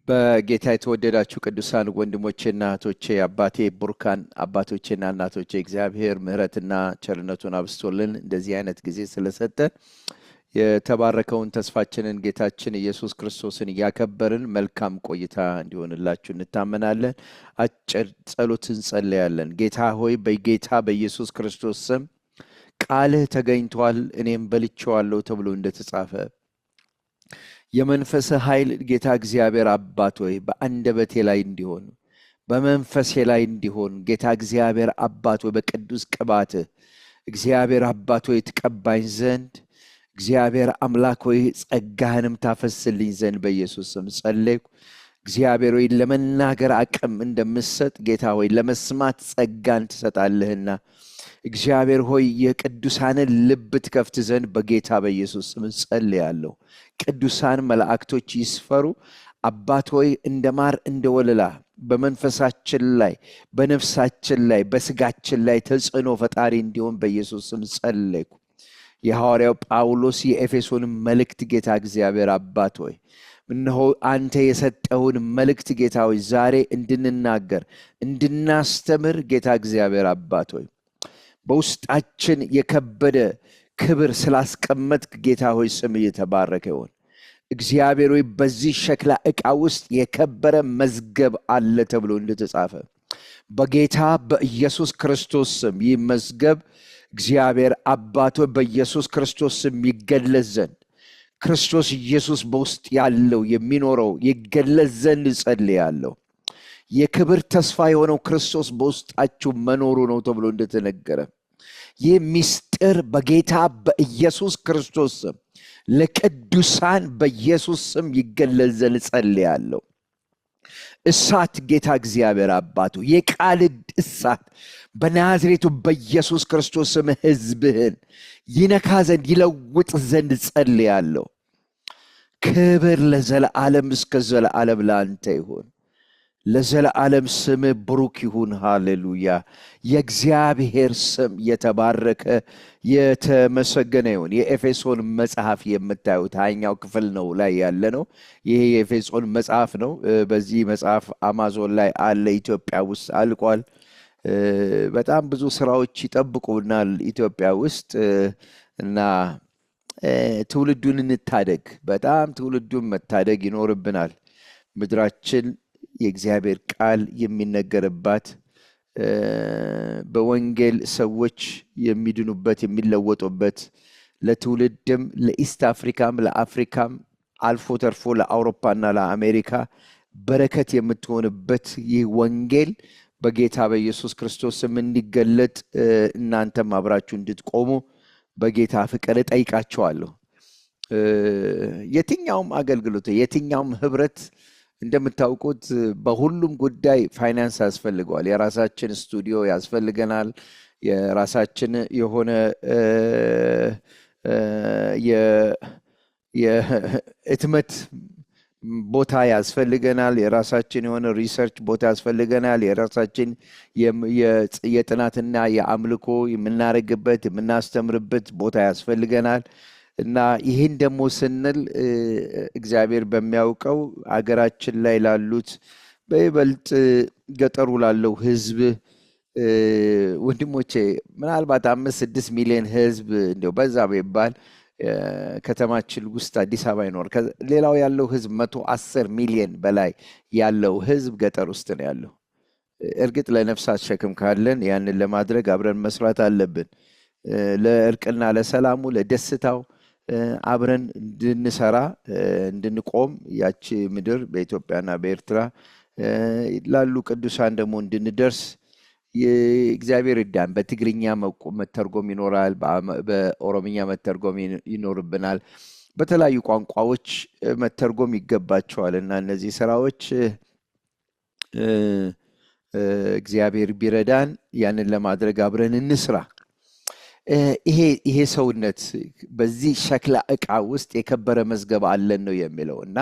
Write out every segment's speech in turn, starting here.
በጌታ የተወደዳችሁ ቅዱሳን ወንድሞቼና እህቶቼ፣ አባቴ ቡርካን አባቶቼና እናቶቼ፣ እግዚአብሔር ምሕረትና ቸርነቱን አብዝቶልን እንደዚህ አይነት ጊዜ ስለሰጠን የተባረከውን ተስፋችንን ጌታችን ኢየሱስ ክርስቶስን እያከበርን መልካም ቆይታ እንዲሆንላችሁ እንታመናለን። አጭር ጸሎት እንጸለያለን። ጌታ ሆይ፣ በጌታ በኢየሱስ ክርስቶስ ስም ቃልህ ተገኝቷል፣ እኔም በልቼዋለሁ ተብሎ እንደተጻፈ፣ የመንፈስ ኃይል ጌታ እግዚአብሔር አባት ሆይ በአንደበቴ ላይ እንዲሆን፣ በመንፈሴ ላይ እንዲሆን፣ ጌታ እግዚአብሔር አባት ሆይ በቅዱስ ቅባትህ እግዚአብሔር አባት ሆይ ትቀባኝ ዘንድ፣ እግዚአብሔር አምላክ ሆይ ጸጋህንም ታፈስልኝ ዘንድ በኢየሱስ ስም ጸለይኩ። እግዚአብሔር ሆይ፣ ለመናገር አቅም እንደምሰጥ፣ ጌታ ሆይ ለመስማት ጸጋን ትሰጣለህና፣ እግዚአብሔር ሆይ የቅዱሳንን ልብ ትከፍት ዘንድ በጌታ በኢየሱስ ስም ጸልያለሁ። ቅዱሳን መላእክቶች ይስፈሩ። አባት ሆይ፣ እንደ ማር እንደ ወለላ በመንፈሳችን ላይ፣ በነፍሳችን ላይ፣ በስጋችን ላይ ተጽዕኖ ፈጣሪ እንዲሆን በኢየሱስ ስም ጸለይኩ። የሐዋርያው ጳውሎስ የኤፌሶን መልእክት፣ ጌታ እግዚአብሔር አባት ሆይ፣ እነሆ አንተ የሰጠኸውን መልእክት ጌታ ሆይ ዛሬ እንድንናገር፣ እንድናስተምር፣ ጌታ እግዚአብሔር አባት ሆይ በውስጣችን የከበደ ክብር ስላስቀመጥክ ጌታ ሆይ ስምህ የተባረከ ይሁን። እግዚአብሔር ሆይ፣ በዚህ ሸክላ ዕቃ ውስጥ የከበረ መዝገብ አለ ተብሎ እንደተጻፈ፣ በጌታ በኢየሱስ ክርስቶስ ስም ይህ መዝገብ እግዚአብሔር አባት ሆይ በኢየሱስ ክርስቶስ ስም ይገለጽ ዘንድ፣ ክርስቶስ ኢየሱስ በውስጥ ያለው የሚኖረው ይገለጽ ዘንድ እጸልያለሁ። የክብር ተስፋ የሆነው ክርስቶስ በውስጣችሁ መኖሩ ነው ተብሎ እንደተነገረ፣ ይህ ምስጢር በጌታ በኢየሱስ ክርስቶስ ስም ለቅዱሳን በኢየሱስ ስም ይገለጽ ዘንድ እጸልያለሁ። እሳት ጌታ እግዚአብሔር አባቱ የቃል እሳት በናዝሬቱ በኢየሱስ ክርስቶስ ስም ሕዝብህን ይነካ ዘንድ፣ ይለውጥ ዘንድ ጸልያለሁ። ክብር ለዘለዓለም እስከ ዘለዓለም ለአንተ ይሁን። ለዘለዓለም ስምህ ብሩክ ይሁን። ሃሌሉያ። የእግዚአብሔር ስም የተባረከ የተመሰገነ ይሁን። የኤፌሶን መጽሐፍ የምታዩት 20ኛው ክፍል ነው ላይ ያለ ነው። ይሄ የኤፌሶን መጽሐፍ ነው። በዚህ መጽሐፍ አማዞን ላይ አለ። ኢትዮጵያ ውስጥ አልቋል። በጣም ብዙ ስራዎች ይጠብቁናል ኢትዮጵያ ውስጥ እና ትውልዱን እንታደግ። በጣም ትውልዱን መታደግ ይኖርብናል። ምድራችን የእግዚአብሔር ቃል የሚነገርባት፣ በወንጌል ሰዎች የሚድኑበት፣ የሚለወጡበት፣ ለትውልድም ለ East Africa ም ለአፍሪካም አልፎ ተርፎ ለአውሮፓና ለአሜሪካ በረከት የምትሆንበት ይህ ወንጌል በጌታ በኢየሱስ ክርስቶስ ስም እንዲገለጥ እናንተም አብራችሁ እንድትቆሙ በጌታ ፍቅር እጠይቃችኋለሁ። የትኛውም አገልግሎት፣ የትኛውም ህብረት እንደምታውቁት በሁሉም ጉዳይ ፋይናንስ ያስፈልገዋል። የራሳችን ስቱዲዮ ያስፈልገናል። የራሳችን የሆነ የህትመት ቦታ ያስፈልገናል። የራሳችን የሆነ research ቦታ ያስፈልገናል። የራሳችን የጥናትና የአምልኮ የምናደርግበት፣ የምናስተምርበት ቦታ ያስፈልገናል። እና ይህን ደግሞ ስንል እግዚአብሔር በሚያውቀው አገራችን ላይ ላሉት፣ በይበልጥ ገጠሩ ላለው ህዝብ፣ ወንድሞቼ፣ ምናልባት 5-6 ሚሊዮን ህዝብ እንዲያው በዛ ቢባል ከተማችን ውስጥ አዲስ አበባ ይኖር። ሌላው ያለው ህዝብ 110 ሚሊዮን በላይ ያለው ህዝብ ገጠር ውስጥ ነው ያለው። እርግጥ ለነፍሳት ሸክም ካለን ያንን ለማድረግ አብረን መስራት አለብን። ለእርቅና ለሰላሙ ለደስታው አብረን እንድንሰራ፣ እንድንቆም፣ ያቺ ምድር በኢትዮጵያና በኤርትራ ላሉ ቅዱሳን ደግሞ እንድንደርስ እግዚአብሔር ይርዳን። በትግርኛ መተርጎም ይኖራል፣ በኦሮምኛ መተርጎም ይኖርብናል። በተለያዩ ቋንቋዎች መተርጎም ይገባቸዋል እና እነዚህ ስራዎች እግዚአብሔር ቢረዳን ያንን ለማድረግ አብረን እንስራ። ይሄ ሰውነት በዚህ ሸክላ ዕቃ ውስጥ የከበረ መዝገብ አለን ነው የሚለው። እና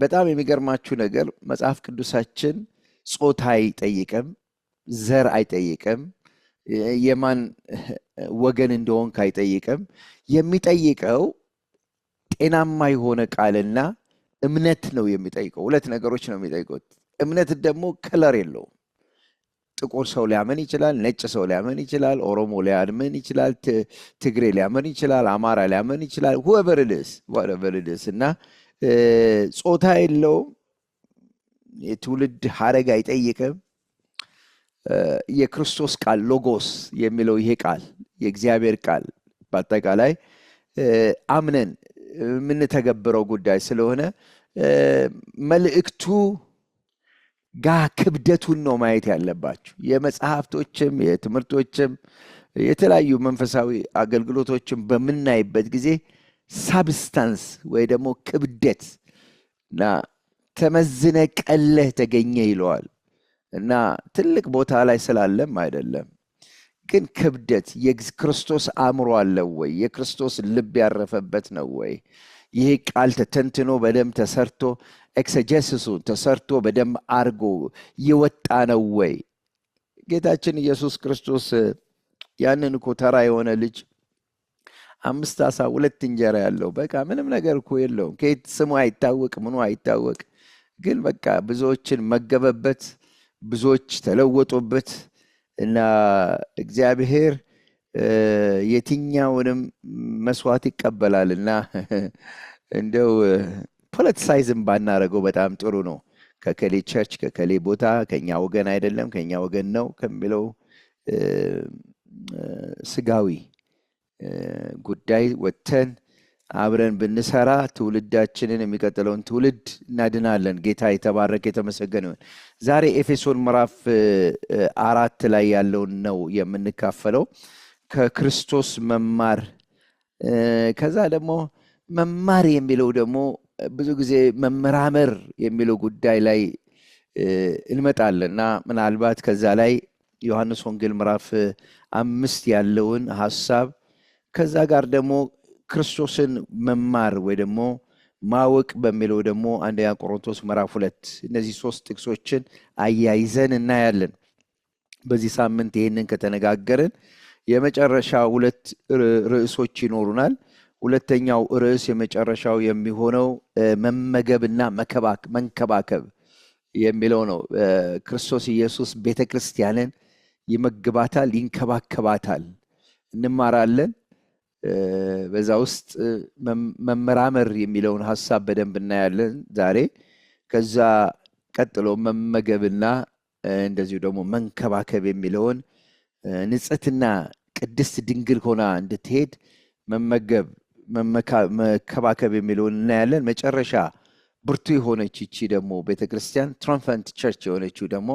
በጣም የሚገርማችሁ ነገር መጽሐፍ ቅዱሳችን ጾታ አይጠይቅም፣ ዘር አይጠይቅም፣ የማን ወገን እንደሆንክ አይጠይቅም። የሚጠይቀው ጤናማ የሆነ ቃልና እምነት ነው የሚጠይቀው። ሁለት ነገሮች ነው የሚጠይቀው። እምነት ደግሞ color የለውም። ጥቁር ሰው ሊያምን ይችላል፣ ነጭ ሰው ሊያምን ይችላል፣ ኦሮሞ ሊያምን ይችላል፣ ትግሬ ሊያምን ይችላል፣ አማራ ሊያምን ይችላል። Whoever it is, whatever it is። እና ጾታ የለውም። የትውልድ ሀረግ አይጠይቅም። የክርስቶስ ቃል፣ ሎጎስ የሚለው ይሄ ቃል፣ የእግዚአብሔር ቃል በአጠቃላይ አምነን የምንተገብረው ጉዳይ ስለሆነ መልእክቱ ጋ ክብደቱን ነው ማየት ያለባችሁ። የመጽሐፍቶችም የትምህርቶችም የተለያዩ መንፈሳዊ አገልግሎቶችን በምናይበት ጊዜ substance ወይ ደግሞ ክብደት እና ተመዝነህ ቀለህ ተገኘህ ይለዋል። እና ትልቅ ቦታ ላይ ስላለም አይደለም፣ ግን ክብደት የክርስቶስ አእምሮ አለው ወይ? የክርስቶስ ልብ ያረፈበት ነው ወይ? ይሄ ቃል ተተንትኖ በደንብ ተሰርቶ፣ exegesis ኡ ተሰርቶ በደንብ አርጎ የወጣ ነው ወይ? ጌታችን ኢየሱስ ክርስቶስ ያንን እኮ ተራ የሆነ ልጅ፣ አምስት ዓሣ ሁለት እንጀራ ያለው፣ በቃ ምንም ነገር እኮ የለውም። ከየት ስሙ አይታወቅ፣ ምኑ አይታወቅ፣ ግን በቃ ብዙዎችን መገበበት፣ ብዙዎች ተለወጡበት። እና እግዚአብሔር የትኛውንም መስዋዕት ይቀበላል። እና እንደው politicize ም ባናረገው በጣም ጥሩ ነው። ከከሌ church፣ ከከሌ ቦታ፣ ከኛ ወገን አይደለም፣ ከኛ ወገን ነው ከሚለው ስጋዊ ጉዳይ ወጥተን አብረን ብንሰራ ትውልዳችንን፣ የሚቀጥለውን ትውልድ እናድናለን። ጌታ የተባረከ የተመሰገነ ይሁን። ዛሬ ኤፌሶን ምዕራፍ 4 ላይ ያለውን ነው የምንካፈለው፣ ከክርስቶስ መማር። ከዛ ደግሞ መማር የሚለው ደግሞ ብዙ ጊዜ መመራመር የሚለው ጉዳይ ላይ እንመጣለን። እና ምናልባት ከዛ ላይ ዮሐንስ ወንጌል ምዕራፍ 5 ያለውን ሀሳብ፣ ከዛ ጋር ደግሞ ክርስቶስን መማር ወይ ደግሞ ማወቅ በሚለው ደግሞ አንደኛ ቆሮንቶስ ምዕራፍ 2፣ እነዚህ ሶስት ጥቅሶችን አያይዘን እናያለን። በዚህ ሳምንት ይህንን ከተነጋገርን የመጨረሻ ሁለት ርዕሶች ይኖሩናል። ሁለተኛው ርዕስ የመጨረሻው የሚሆነው መመገብና መንከባከብ የሚለው ነው። ክርስቶስ ኢየሱስ ቤተ ክርስቲያንን ይመግባታል፣ ይንከባከባታል። እንማራለን። በዛ ውስጥ መመራመር የሚለውን ሀሳብ በደንብ እናያለን ዛሬ። ከዛ ቀጥሎ መመገብና እንደዚሁ ደግሞ መንከባከብ የሚለውን፣ ንጽሕትና ቅድስት ድንግል ሆና እንድትሄድ መመገብ፣ መከባከብ የሚለውን እናያለን። መጨረሻ ብርቱ የሆነች ይቺ ደግሞ ቤተክርስቲያን፣ triumphant church የሆነችው ደግሞ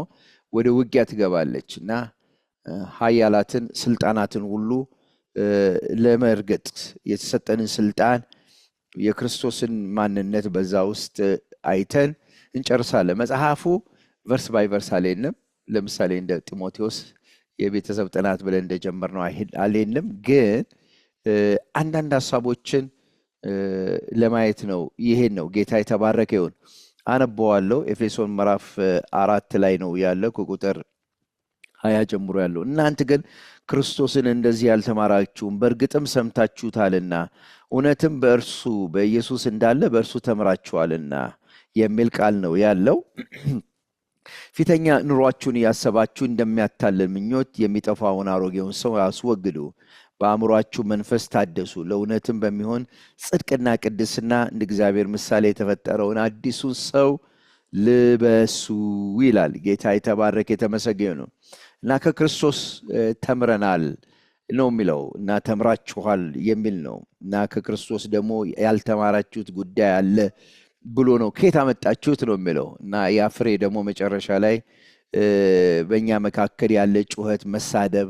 ወደ ውጊያ ትገባለች እና ኃያላትን ስልጣናትን ሁሉ ለመርገጥ የተሰጠንን ስልጣን፣ የክርስቶስን ማንነት በዛ ውስጥ አይተን እንጨርሳለን። መጽሐፉ verse by verse አልሄድንም። ለምሳሌ እንደ ጢሞቴዎስ የቤተሰብ ጥናት ብለን እንደጀመርነው አልሄድንም፣ ግን አንዳንድ ሀሳቦችን ለማየት ነው። ይሄን ነው። ጌታ የተባረከ ይሁን። አነበዋለሁ። ኤፌሶን ምዕራፍ 4 ላይ ነው ያለው፣ ከቁጥር 20 ጀምሮ ያለው። እናንተ ግን ክርስቶስን እንደዚህ አልተማራችሁም፣ በእርግጥም ሰምታችሁታልና እውነትም በእርሱ በኢየሱስ እንዳለ በእርሱ ተምራችኋልና የሚል ቃል ነው ያለው። ፊተኛ ኑሯችሁን እያሰባችሁ እንደሚያታልል ምኞት የሚጠፋውን አሮጌውን ሰው አስወግዱ፣ በአእምሯችሁ መንፈስ ታደሱ፣ ለእውነትም በሚሆን ጽድቅና ቅድስና እንደ እግዚአብሔር ምሳሌ የተፈጠረውን አዲሱን ሰው ልበሱ ይላል። ጌታ የተባረከ የተመሰገነ ነው። እና ከክርስቶስ ተምረናል ነው የሚለው እና ተምራችኋል የሚል ነው። እና ከክርስቶስ ደግሞ ያልተማራችሁት ጉዳይ አለ ብሎ ነው፣ ከየት አመጣችሁት ነው የሚለው። እና ያ ፍሬ ደግሞ መጨረሻ ላይ በእኛ መካከል ያለ ጩኸት፣ መሳደብ፣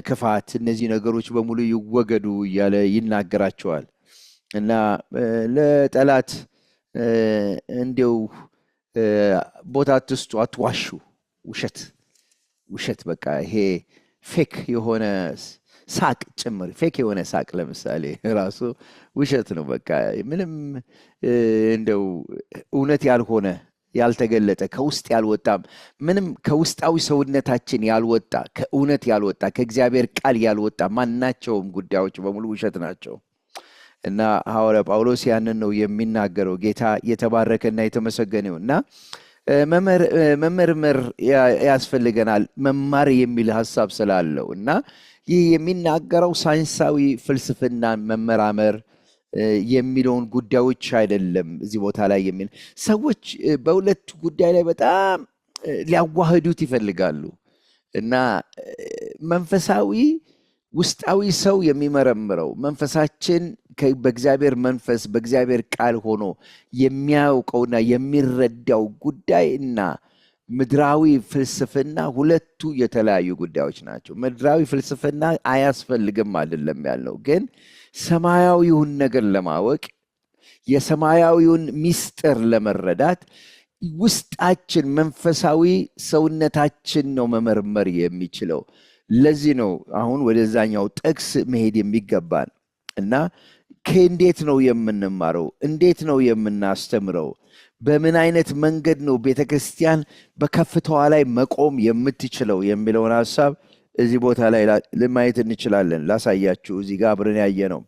ክፋት፣ እነዚህ ነገሮች በሙሉ ይወገዱ እያለ ይናገራቸዋል። እና ለጠላት እንዲው ቦታ አትስጡ፣ አትዋሹ። ውሸት ውሸት በቃ ይሄ fake የሆነ ሳቅ ጭምር፣ fake የሆነ ሳቅ ለምሳሌ ራሱ ውሸት ነው። በቃ ምንም እንደው እውነት ያልሆነ፣ ያልተገለጠ፣ ከውስጥ ያልወጣ፣ ምንም ከውስጣዊ ሰውነታችን ያልወጣ፣ ከእውነት ያልወጣ፣ ከእግዚአብሔር ቃል ያልወጣ ማናቸውም ጉዳዮች በሙሉ ውሸት ናቸው። እና ሐዋርያ ጳውሎስ ያንን ነው የሚናገረው። ጌታ የተባረከና የተመሰገነ ይሁን። እና መመርመር ያስፈልገናል፣ መማር የሚል ሀሳብ ስላለው። እና ይህ የሚናገረው ሳይንሳዊ ፍልስፍናን መመራመር የሚለውን ጉዳዮች አይደለም። እዚህ ቦታ ላይ የሚል ሰዎች በሁለት ጉዳይ ላይ በጣም ሊያዋህዱት ይፈልጋሉ። እና መንፈሳዊ ውስጣዊ ሰው የሚመረምረው፣ መንፈሳችን በእግዚአብሔር መንፈስ በእግዚአብሔር ቃል ሆኖ የሚያውቀውና የሚረዳው ጉዳይ እና ምድራዊ ፍልስፍና ሁለቱ የተለያዩ ጉዳዮች ናቸው። ምድራዊ ፍልስፍና አያስፈልግም አይደለም ያልነው፣ ግን ሰማያዊውን ነገር ለማወቅ፣ የሰማያዊውን ሚስጥር ለመረዳት ውስጣችን መንፈሳዊ ሰውነታችን ነው መመርመር የሚችለው። ለዚህ ነው አሁን ወደዛኛው ጥቅስ መሄድ የሚገባን። እና ከእንዴት ነው የምንማረው? እንዴት ነው የምናስተምረው? በምን አይነት መንገድ ነው ቤተ ክርስቲያን በከፍታዋ ላይ መቆም የምትችለው የሚለውን ሀሳብ እዚህ ቦታ ላይ ማየት እንችላለን። ላሳያችሁ፣ እዚህ ጋር አብረን ያየ ነው።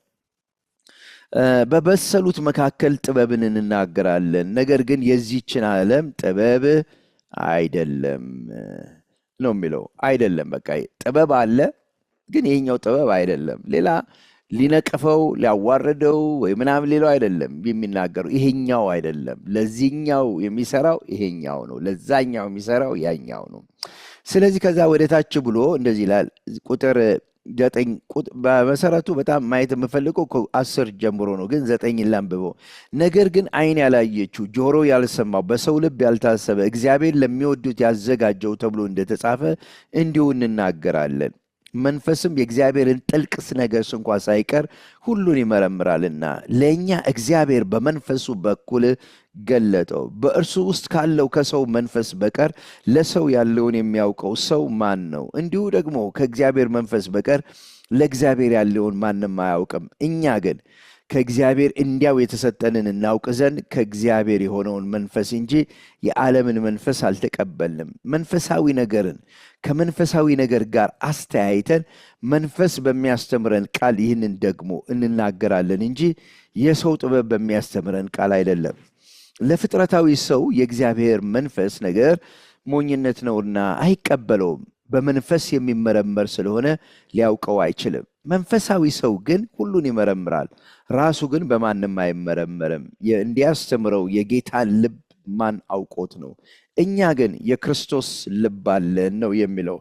በበሰሉት መካከል ጥበብን እንናገራለን፣ ነገር ግን የዚህችን ዓለም ጥበብ አይደለም ነው የሚለው። አይደለም፣ በቃ ጥበብ አለ፣ ግን ይሄኛው ጥበብ አይደለም። ሌላ ሊነቅፈው፣ ሊያዋርደው ወይ ምናምን ሌላው አይደለም የሚናገረው፣ ይሄኛው አይደለም። ለዚህኛው የሚሰራው ይሄኛው ነው፣ ለዛኛው የሚሰራው ያኛው ነው። ስለዚህ ከዛ ወደ ታች ብሎ እንደዚህ ይላል፣ ቁጥር 9። በመሰረቱ በጣም ማየት የምፈልገው 10 ጀምሮ ነው፣ ግን 9 ላንብበው። ነገር ግን ዓይን ያላየችው፣ ጆሮ ያልሰማው፣ በሰው ልብ ያልታሰበ፣ እግዚአብሔር ለሚወዱት ያዘጋጀው ተብሎ እንደተጻፈ እንዲሁ እንናገራለን። መንፈስም የእግዚአብሔርን ጥልቅ ነገር ስንኳ ሳይቀር ሁሉን ይመረምራልና ለእኛ እግዚአብሔር በመንፈሱ በኩል ገለጠው። በእርሱ ውስጥ ካለው ከሰው መንፈስ በቀር ለሰው ያለውን የሚያውቀው ሰው ማን ነው? እንዲሁ ደግሞ ከእግዚአብሔር መንፈስ በቀር ለእግዚአብሔር ያለውን ማንም አያውቅም። እኛ ግን ከእግዚአብሔር እንዲያው የተሰጠንን እናውቅ ዘንድ ከእግዚአብሔር የሆነውን መንፈስ እንጂ የዓለምን መንፈስ አልተቀበልንም። መንፈሳዊ ነገርን ከመንፈሳዊ ነገር ጋር አስተያይተን መንፈስ በሚያስተምረን ቃል ይህንን ደግሞ እንናገራለን እንጂ የሰው ጥበብ በሚያስተምረን ቃል አይደለም። ለፍጥረታዊ ሰው የእግዚአብሔር መንፈስ ነገር ሞኝነት ነውና አይቀበለውም። በመንፈስ የሚመረመር ስለሆነ ሊያውቀው አይችልም። መንፈሳዊ ሰው ግን ሁሉን ይመረምራል፣ ራሱ ግን በማንም አይመረመርም። እንዲያስተምረው የጌታን ልብ ማን አውቆት ነው? እኛ ግን የክርስቶስ ልብ አለን ነው የሚለው።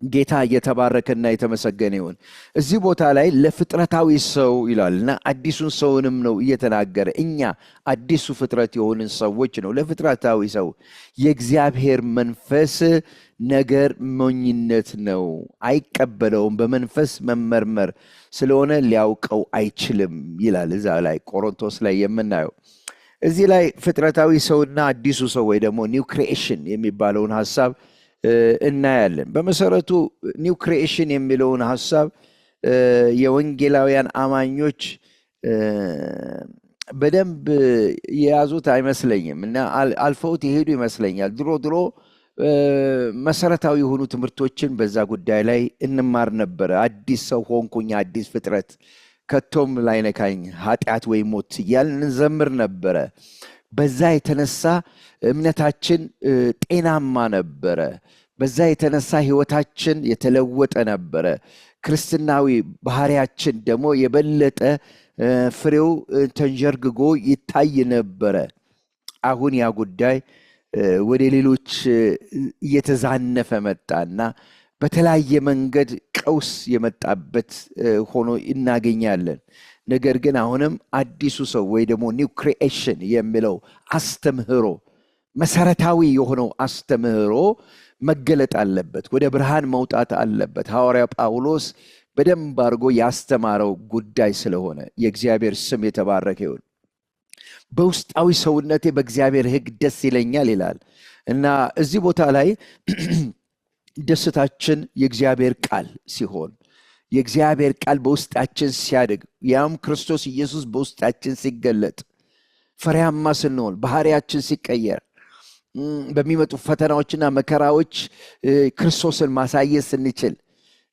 ጌታ እየተባረከና የተመሰገነ ይሁን። እዚህ ቦታ ላይ ለፍጥረታዊ ሰው ይላል እና አዲሱን ሰውንም ነው እየተናገረ፣ እኛ አዲሱ ፍጥረት የሆንን ሰዎች ነው። ለፍጥረታዊ ሰው የእግዚአብሔር መንፈስ ነገር ሞኝነት ነው፣ አይቀበለውም፣ በመንፈስ መመርመር ስለሆነ ሊያውቀው አይችልም ይላል እዛ ላይ ቆሮንቶስ ላይ የምናየው። እዚህ ላይ ፍጥረታዊ ሰውና አዲሱ ሰው ወይ ደግሞ new creation የሚባለውን ሀሳብ እናያለን። በመሰረቱ new creation የሚለውን ሀሳብ የወንጌላውያን አማኞች በደንብ የያዙት አይመስለኝም እና አልፈውት የሄዱ ይመስለኛል። ድሮ ድሮ መሰረታዊ የሆኑ ትምህርቶችን በዛ ጉዳይ ላይ እንማር ነበረ። አዲስ ሰው ሆንኩኝ፣ አዲስ ፍጥረት፣ ከቶም ላይነካኝ ኃጢአት ወይ ሞት እያልን እንዘምር ነበረ። በዛ የተነሳ እምነታችን ጤናማ ነበረ። በዛ የተነሳ ህይወታችን የተለወጠ ነበረ። ክርስትናዊ ባህሪያችን ደግሞ የበለጠ ፍሬው ተንዠርግጎ ይታይ ነበረ። አሁን ያ ጉዳይ ወደ ሌሎች እየተዛነፈ መጣና በተለያየ መንገድ ቀውስ የመጣበት ሆኖ እናገኛለን። ነገር ግን አሁንም አዲሱ ሰው ወይ ደግሞ new creation የሚለው አስተምህሮ፣ መሰረታዊ የሆነው አስተምህሮ መገለጥ አለበት፣ ወደ ብርሃን መውጣት አለበት። ሐዋርያ ጳውሎስ በደንብ አድርጎ ያስተማረው ጉዳይ ስለሆነ የእግዚአብሔር ስም የተባረከ ይሁን። በውስጣዊ ሰውነቴ በእግዚአብሔር ሕግ ደስ ይለኛል ይላል። እና እዚህ ቦታ ላይ ደስታችን የእግዚአብሔር ቃል ሲሆን፣ የእግዚአብሔር ቃል በውስጣችን ሲያድግ፣ ያም ክርስቶስ ኢየሱስ በውስጣችን ሲገለጥ፣ ፍሬያማ ስንሆን፣ ባህሪያችን ሲቀየር፣ በሚመጡ ፈተናዎችና መከራዎች ክርስቶስን ማሳየት ስንችል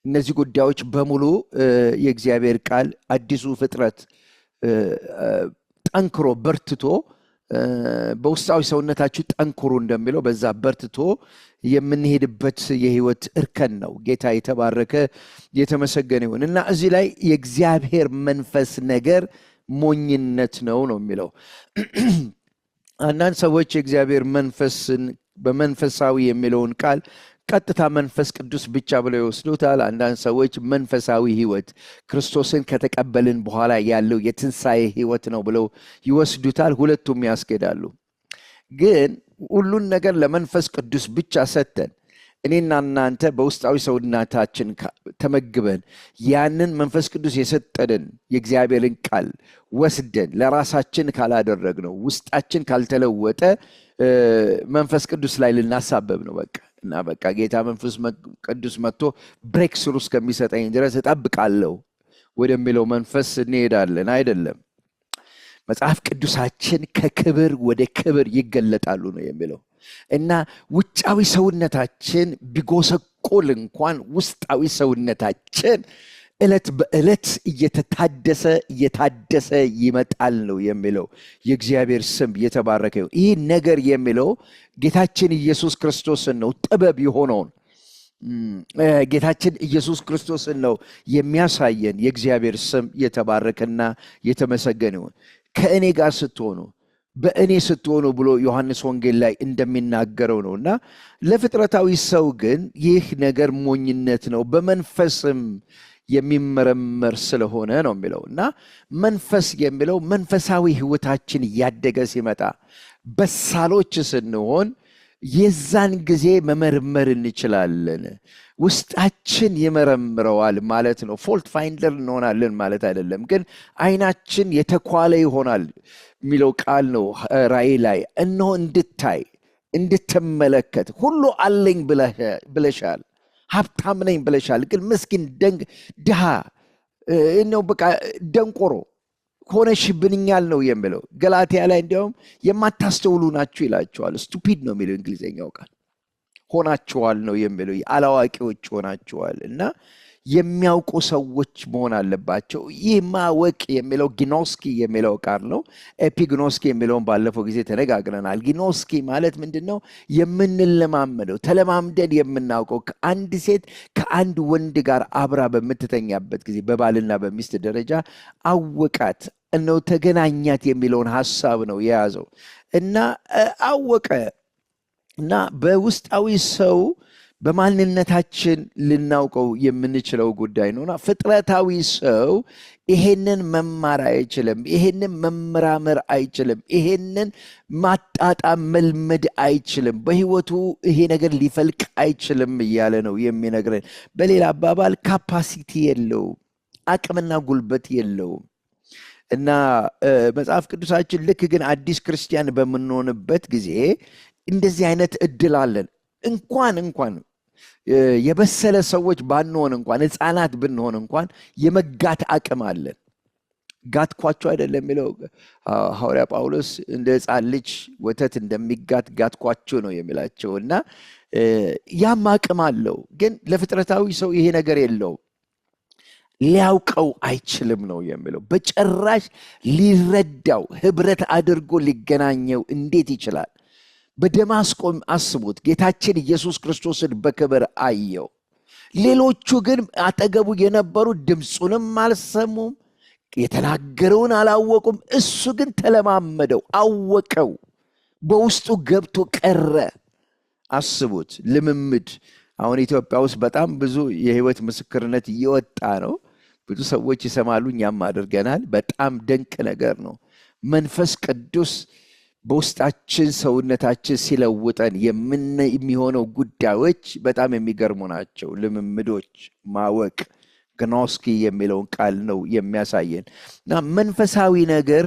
እነዚህ ጉዳዮች በሙሉ የእግዚአብሔር ቃል አዲሱ ፍጥረት ጠንክሮ በርትቶ፣ በውስጣዊ ሰውነታችሁ ጠንክሩ እንደሚለው፣ በዛ በርትቶ የምንሄድበት የህይወት እርከን ነው። ጌታ የተባረከ የተመሰገነ ይሁን። እና እዚህ ላይ የእግዚአብሔር መንፈስ ነገር ሞኝነት ነው ነው የሚለው። አንዳንድ ሰዎች የእግዚአብሔር መንፈስን በመንፈሳዊ የሚለውን ቃል ቀጥታ መንፈስ ቅዱስ ብቻ ብለው ይወስዱታል። አንዳንድ ሰዎች መንፈሳዊ ህይወት ክርስቶስን ከተቀበልን በኋላ ያለው የትንሣኤ ህይወት ነው ብለው ይወስዱታል። ሁለቱም ያስኬዳሉ። ግን ሁሉን ነገር ለመንፈስ ቅዱስ ብቻ ሰጥተን፣ እኔና እናንተ በውስጣዊ ሰውነታችን ተመግበን፣ ያንን መንፈስ ቅዱስ የሰጠንን የእግዚአብሔርን ቃል ወስደን ለራሳችን ካላደረግነው፣ ውስጣችን ካልተለወጠ፣ መንፈስ ቅዱስ ላይ ልናሳበብ ነው በቃ። እና በቃ ጌታ መንፈስ ቅዱስ መጥቶ breakthrough እስከሚሰጠኝ ድረስ እጠብቃለሁ ወደሚለው መንፈስ እንሄዳለን። አይደለም። መጽሐፍ ቅዱሳችን ከክብር ወደ ክብር ይገለጣሉ ነው የሚለው። እና ውጫዊ ሰውነታችን ቢጎሰቁል እንኳን ውስጣዊ ሰውነታችን ዕለት በዕለት እየተታደሰ እየታደሰ ይመጣል ነው የሚለው። የእግዚአብሔር ስም የተባረከ ይሁን። ይህ ነገር የሚለው ጌታችን ኢየሱስ ክርስቶስን ነው። ጥበብ የሆነውን ጌታችን ኢየሱስ ክርስቶስን ነው የሚያሳየን። የእግዚአብሔር ስም የተባረከና የተመሰገነ ይሁን። ከእኔ ጋር ስትሆኑ፣ በእኔ ስትሆኑ ብሎ ዮሐንስ ወንጌል ላይ እንደሚናገረው ነው። እና ለፍጥረታዊ ሰው ግን ይህ ነገር ሞኝነት ነው፣ በመንፈስም የሚመረመር ስለሆነ ነው የሚለው። እና መንፈስ የሚለው መንፈሳዊ ሕይወታችን እያደገ ሲመጣ፣ በሳሎች ስንሆን፣ የዛን ጊዜ መመርመር እንችላለን። ውስጣችን ይመረምረዋል ማለት ነው። Fault finder እንሆናለን ማለት አይደለም፣ ግን አይናችን የተኳለ ይሆናል የሚለው ቃል ነው። ራእይ ላይ እነሆ እንድታይ፣ እንድትመለከት፣ ሁሉ አለኝ ብለሻል፣ ሀብታም ነኝ ብለሻል፣ ግን ምስኪን፣ ደንግ ድሃ ነው፣ በቃ ደንቆሮ ሆነሽብኛል ነው የሚለው። ገላትያ ላይ እንዲያውም የማታስተውሉ ናችሁ ይላቸዋል። Stupid ነው የሚለው እንግሊዝኛው ቃል። ሆናችኋል ነው የሚለው። አላዋቂዎች ሆናችኋል። እና የሚያውቁ ሰዎች መሆን አለባቸው። ይህ ማወቅ የሚለው ጊኖስኪ የሚለው ቃል ነው። ኤፒግኖስኪ የሚለውን ባለፈው ጊዜ ተነጋግረናል። ጊኖስኪ ማለት ምንድን ነው? የምንለማመደው፣ ተለማምደን የምናውቀው፣ ከአንድ ሴት ከአንድ ወንድ ጋር አብራ በምትተኛበት ጊዜ በባልና በሚስት ደረጃ አወቃት ነው፣ ተገናኛት የሚለውን ሀሳብ ነው የያዘው። እና አወቀ እና በውስጣዊ ሰው በማንነታችን ልናውቀው የምንችለው ጉዳይ ነውና ፍጥረታዊ ሰው ይሄንን መማር አይችልም። ይሄንን መመራመር አይችልም። ይሄንን ማጣጣም መልመድ አይችልም። በህይወቱ ይሄ ነገር ሊፈልቅ አይችልም እያለ ነው የሚነግረን። በሌላ አባባል capacity የለውም፣ አቅምና ጉልበት የለውም። እና መጽሐፍ ቅዱሳችን ልክ ግን አዲስ ክርስቲያን በምንሆንበት ጊዜ እንደዚህ አይነት እድል አለን። እንኳን የበሰለ ሰዎች ባንሆን እንኳን፣ ሕፃናት ብንሆን እንኳን የመጋት አቅም አለን። ጋትኳቸው አይደለም የሚለው ሐዋርያ ጳውሎስ? እንደ ሕፃን ልጅ ወተት እንደሚጋት ጋትኳቸው ነው የሚላቸው። እና ያም አቅም አለው። ግን ለፍጥረታዊ ሰው ይሄ ነገር የለውም። ሊያውቀው አይችልም ነው የሚለው። በጭራሽ ሊረዳው፣ ህብረት አድርጎ ሊገናኘው እንዴት ይችላል? በደማስቆም አስቡት፣ ጌታችን ኢየሱስ ክርስቶስን በክብር አየው። ሌሎቹ ግን አጠገቡ የነበሩ ድምፁንም አልሰሙም፣ የተናገረውን አላወቁም። እሱ ግን ተለማመደው፣ አወቀው፣ በውስጡ ገብቶ ቀረ። አስቡት፣ ልምምድ። አሁን ኢትዮጵያ ውስጥ በጣም ብዙ የህይወት ምስክርነት እየወጣ ነው። ብዙ ሰዎች ይሰማሉ፣ እኛም አድርገናል። በጣም ድንቅ ነገር ነው። መንፈስ ቅዱስ በውስጣችን ሰውነታችን ሲለውጠን የሚሆነው ጉዳዮች በጣም የሚገርሙ ናቸው። ልምምዶች፣ ማወቅ፣ ግኖስኪ የሚለውን ቃል ነው የሚያሳየን። እና መንፈሳዊ ነገር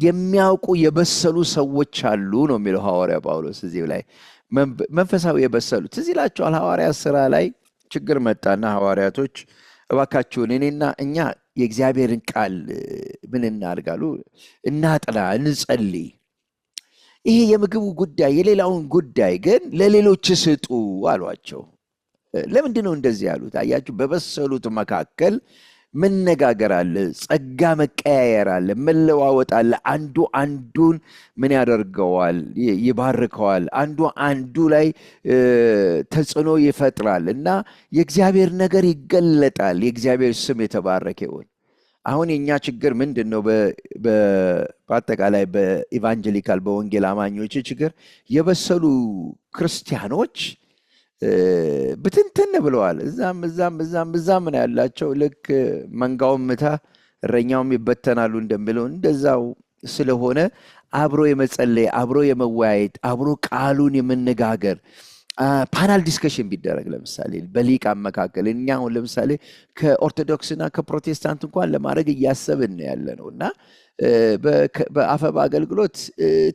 የሚያውቁ የበሰሉ ሰዎች አሉ ነው የሚለው ሐዋርያ ጳውሎስ እዚህ ላይ። መንፈሳዊ የበሰሉ፣ ትዝ ይላችኋል፣ ሐዋርያ ስራ ላይ ችግር መጣና ሐዋርያቶች እባካችሁን እኔና እኛ የእግዚአብሔርን ቃል ምን እናድርጋሉ? እናጥና፣ እንጸልይ። ይሄ የምግቡ ጉዳይ የሌላውን ጉዳይ ግን ለሌሎች ስጡ አሏቸው። ለምንድን ነው እንደዚህ ያሉት? አያችሁ፣ በበሰሉት መካከል መነጋገር አለ፣ ጸጋ መቀያየር አለ፣ መለዋወጥ አለ። አንዱ አንዱን ምን ያደርገዋል? ይባርከዋል። አንዱ አንዱ ላይ ተጽዕኖ ይፈጥራል እና የእግዚአብሔር ነገር ይገለጣል። የእግዚአብሔር ስም የተባረከ ይሁን። አሁን የእኛ ችግር ምንድን ነው? በአጠቃላይ በ evangelical፣ በወንጌል አማኞች ችግር የበሰሉ ክርስቲያኖች ብትንትን ብለዋል። እዛም እዛም እዛም እዛም ነው ያላቸው። ልክ መንጋውን ምታ እረኛውም ይበተናሉ እንደሚለው እንደዛው ስለሆነ አብሮ የመጸለይ፣ አብሮ የመወያየት፣ አብሮ ቃሉን የመነጋገር panel discussion ቢደረግ ለምሳሌ በሊቃን መካከል፣ እኛ አሁን ለምሳሌ ከኦርቶዶክስና ከፕሮቴስታንት እንኳን ለማድረግ እያሰብን ነው ያለ ነው እና በአፈብ አገልግሎት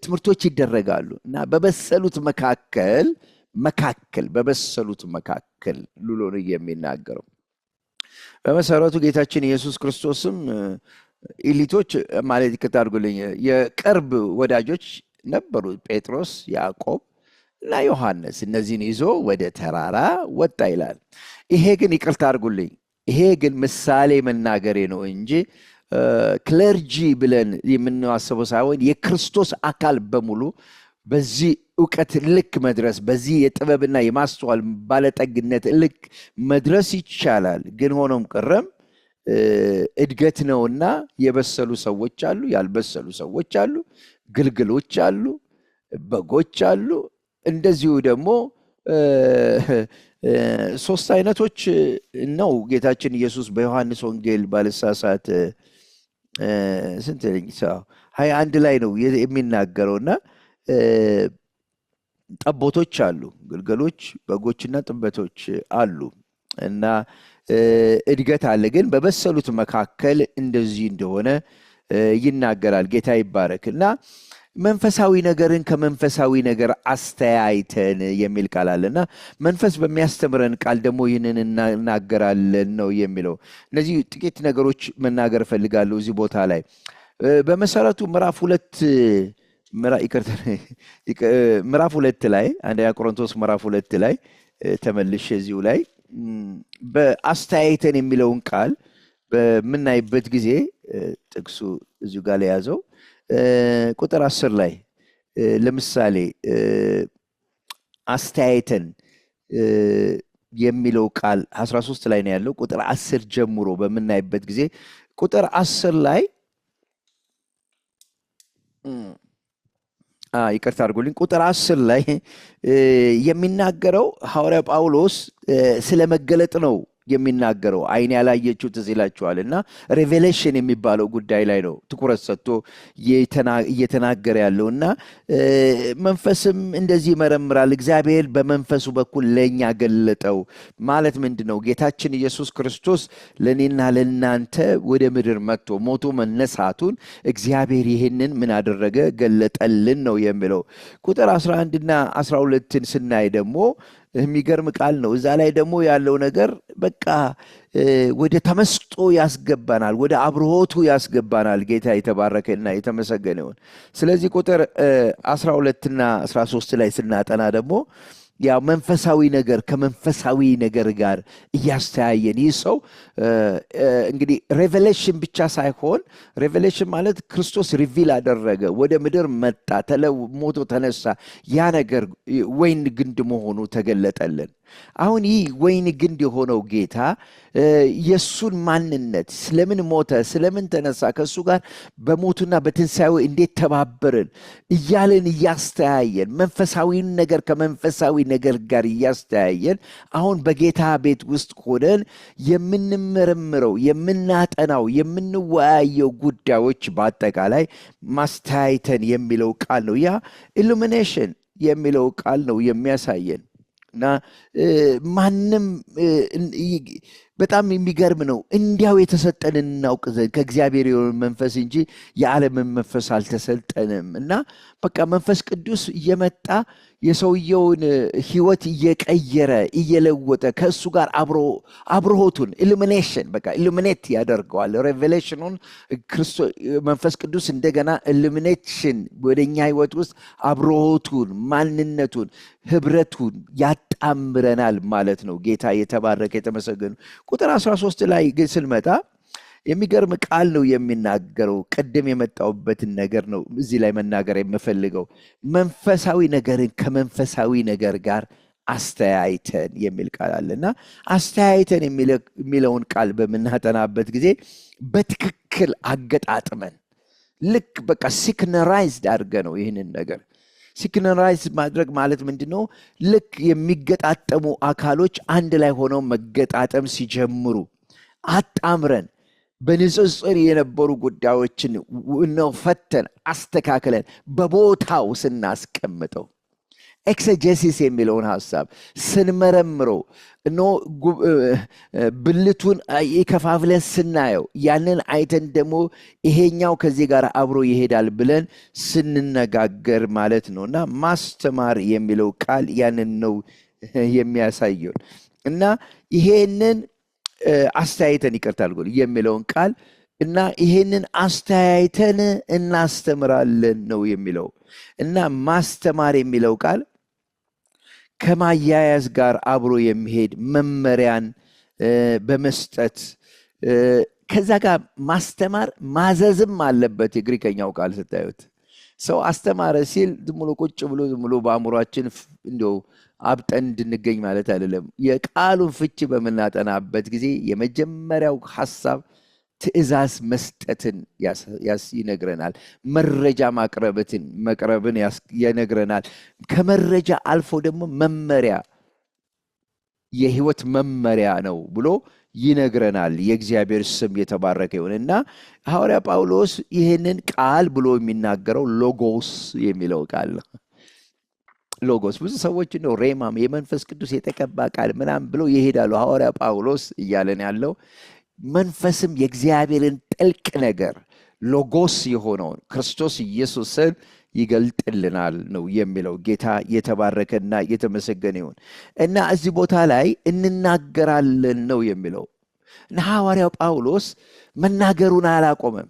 ትምህርቶች ይደረጋሉ እና በበሰሉት መካከል ብሎ ነው የሚናገረው። በመሰረቱ ጌታችን ኢየሱስ ክርስቶስም elite ኦች፣ ማለት ይቅርታ አድርጉልኝ፣ የቅርብ ወዳጆች ነበሩ። ጴጥሮስ፣ ያዕቆብ እና ዮሐንስ፣ እነዚህን ይዞ ወደ ተራራ ወጣ ይላል። ይሄ ግን፣ ይቅርታ አድርጉልኝ፣ ይሄ ግን ምሳሌ መናገሬ ነው እንጂ clergy ብለን የምናስበው ሳይሆን የክርስቶስ አካል በሙሉ በዚህ እውቀት ልክ መድረስ፣ በዚህ የጥበብና የማስተዋል ባለጠግነት ልክ መድረስ ይቻላል። ግን ሆኖም ቀረም እድገት ነውና የበሰሉ ሰዎች አሉ፣ ያልበሰሉ ሰዎች አሉ፣ ግልገሎች አሉ፣ በጎች አሉ። እንደዚሁ ደግሞ ሶስት አይነቶች ነው ጌታችን ኢየሱስ በዮሐንስ ወንጌል ባልሳሳት ስንት 21 ላይ ነው የሚናገረው እና ጠቦቶች አሉ፣ ግልገሎች፣ በጎችና ጥበቶች አሉ እና እድገት አለ። ግን በበሰሉት መካከል እንደዚህ እንደሆነ ይናገራል። ጌታ ይባረክ እና መንፈሳዊ ነገርን ከመንፈሳዊ ነገር አስተያይተን የሚል ቃል አለ እና መንፈስ በሚያስተምረን ቃል ደግሞ ይህንን እናገራለን ነው የሚለው። እነዚህ ጥቂት ነገሮች መናገር እፈልጋለሁ እዚህ ቦታ ላይ። በመሰረቱ ምዕራፍ 2 ላይ፣ አንደኛ ቆሮንቶስ ምዕራፍ 2 ላይ ተመልሼ እዚሁ ላይ በአስተያይተን የሚለውን ቃል በምናይበት ጊዜ ጥቅሱ እዚሁ ጋር የያዘው ቁጥር 10 ላይ ለምሳሌ አስተያይተን የሚለው ቃል 13 ላይ ነው ያለው። ቁጥር 10 ጀምሮ በምናይበት ጊዜ ቁጥር 10 ላይ፣ ይቅርታ አድርጉልኝ፣ ቁጥር 10 ላይ የሚናገረው ሐዋርያ ጳውሎስ ስለ መገለጥ ነው የሚናገረው። ዓይን ያላየችው፣ ትዝ ይላችኋል፣ እና revelation የሚባለው ጉዳይ ላይ ነው ትኩረት ሰጥቶ እየተናገረ ያለው እና መንፈስም እንደዚህ ይመረምራል። እግዚአብሔር በመንፈሱ በኩል ለእኛ ገለጠው ማለት ምንድን ነው? ጌታችን ኢየሱስ ክርስቶስ ለእኔና ለእናንተ ወደ ምድር መጥቶ ሞቶ መነሳቱን እግዚአብሔር ይህንን ምን አደረገ? ገለጠልን ነው የሚለው። ቁጥር 11 እና 12ን ስናይ ደግሞ የሚገርም ቃል ነው። እዛ ላይ ደግሞ ያለው ነገር በቃ ወደ ተመስጦ ያስገባናል፣ ወደ አብርሆቱ ያስገባናል። ጌታ የተባረከና የተመሰገነ ይሁን። ስለዚህ ቁጥር 12ና 13 ላይ ስናጠና ደግሞ ያው መንፈሳዊ ነገር ከመንፈሳዊ ነገር ጋር እያስተያየን ይህ ሰው እንግዲህ revelation ብቻ ሳይሆን፣ revelation ማለት ክርስቶስ reveal አደረገ፣ ወደ ምድር መጣ፣ ሞቶ ተነሳ። ያ ነገር ወይን ግንድ መሆኑ ተገለጠልን። አሁን ይህ ወይን ግንድ የሆነው ጌታ የእሱን ማንነት፣ ስለምን ሞተ፣ ስለምን ተነሳ፣ ከእሱ ጋር በሞቱና በትንሣኤው እንዴት ተባበርን እያልን እያስተያየን፣ መንፈሳዊን ነገር ከመንፈሳዊ ነገር ጋር እያስተያየን አሁን በጌታ ቤት ውስጥ ሆነን የምንመረምረው፣ የምናጠናው፣ የምንወያየው ጉዳዮች በአጠቃላይ ማስተያይተን የሚለው ቃል ነው። ያ illumination የሚለው ቃል ነው የሚያሳየን እና ማንም በጣም የሚገርም ነው። እንዲያው የተሰጠንን እናውቅ ዘንድ ከእግዚአብሔር የሆነ መንፈስ እንጂ የዓለምን መንፈስ አልተሰጠንም እና በቃ መንፈስ ቅዱስ እየመጣ የሰውየውን ህይወት እየቀየረ እየለወጠ ከእሱ ጋር አብሮ አብርሆቱን illumination በቃ illuminate ያደርገዋል። Revelation ኑን መንፈስ ቅዱስ እንደገና illumination ወደኛ ህይወት ውስጥ አብርሆቱን፣ ማንነቱን፣ ህብረቱን ያጣምረናል ማለት ነው። ጌታ የተባረከ የተመሰገኑ። ቁጥር 13 ላይ ግን ስንመጣ የሚገርም ቃል ነው የሚናገረው። ቅድም የመጣሁበትን ነገር ነው እዚህ ላይ መናገር የምፈልገው። መንፈሳዊ ነገርን ከመንፈሳዊ ነገር ጋር አስተያይተን የሚል ቃል አለ እና አስተያይተን የሚለውን ቃል በምናጠናበት ጊዜ በትክክል አገጣጥመን ልክ በቃ synchronized አድርገን ነው። ይህንን ነገር synchronize ማድረግ ማለት ምንድን ነው? ልክ የሚገጣጠሙ አካሎች አንድ ላይ ሆነው መገጣጠም ሲጀምሩ አጣምረን በንጽጽር የነበሩ ጉዳዮችን ነው ፈተን አስተካክለን በቦታው ስናስቀምጠው፣ exegesis የሚለውን ሀሳብ ስንመረምረው እኖ ብልቱን ከፋፍለን ስናየው፣ ያንን አይተን ደግሞ ይሄኛው ከዚህ ጋር አብሮ ይሄዳል ብለን ስንነጋገር ማለት ነው። እና ማስተማር የሚለው ቃል ያንን ነው የሚያሳየው። እና ይሄንን አስተያይተን፣ ይቅርታ አድርጎ የሚለውን ቃል እና ይሄንን አስተያይተን እናስተምራለን ነው የሚለው። እና ማስተማር የሚለው ቃል ከማያያዝ ጋር አብሮ የሚሄድ መመሪያን በመስጠት ከዛ ጋር ማስተማር ማዘዝም አለበት። የግሪከኛው ቃል ስታዩት ሰው አስተማረ ሲል ዝም ብሎ ቁጭ ብሎ ዝም ብሎ በአእምሯችን እንደው አብጠን እንድንገኝ ማለት አይደለም። የቃሉን ፍቺ በምናጠናበት ጊዜ የመጀመሪያው ሀሳብ ትእዛዝ መስጠትን ይነግረናል። መረጃ ማቅረብትን መቅረብን ይነግረናል። ከመረጃ አልፎ ደግሞ መመሪያ፣ የህይወት መመሪያ ነው ብሎ ይነግረናል። የእግዚአብሔር ስም የተባረከ ይሁን። እና ሐዋርያ ጳውሎስ ይህንን ቃል ብሎ የሚናገረው ሎጎስ የሚለው ቃል ነው። ሎጎስ ብዙ ሰዎች ነው ሬማም የመንፈስ ቅዱስ የተቀባ ቃል ምናምን ብለው ይሄዳሉ። ሐዋርያ ጳውሎስ እያለን ያለው መንፈስም የእግዚአብሔርን ጥልቅ ነገር ሎጎስ የሆነውን ክርስቶስ ኢየሱስን ይገልጥልናል ነው የሚለው። ጌታ የተባረከና የተመሰገነ ይሁን። እና እዚህ ቦታ ላይ እንናገራለን ነው የሚለው። እና ሐዋርያው ጳውሎስ መናገሩን አላቆመም።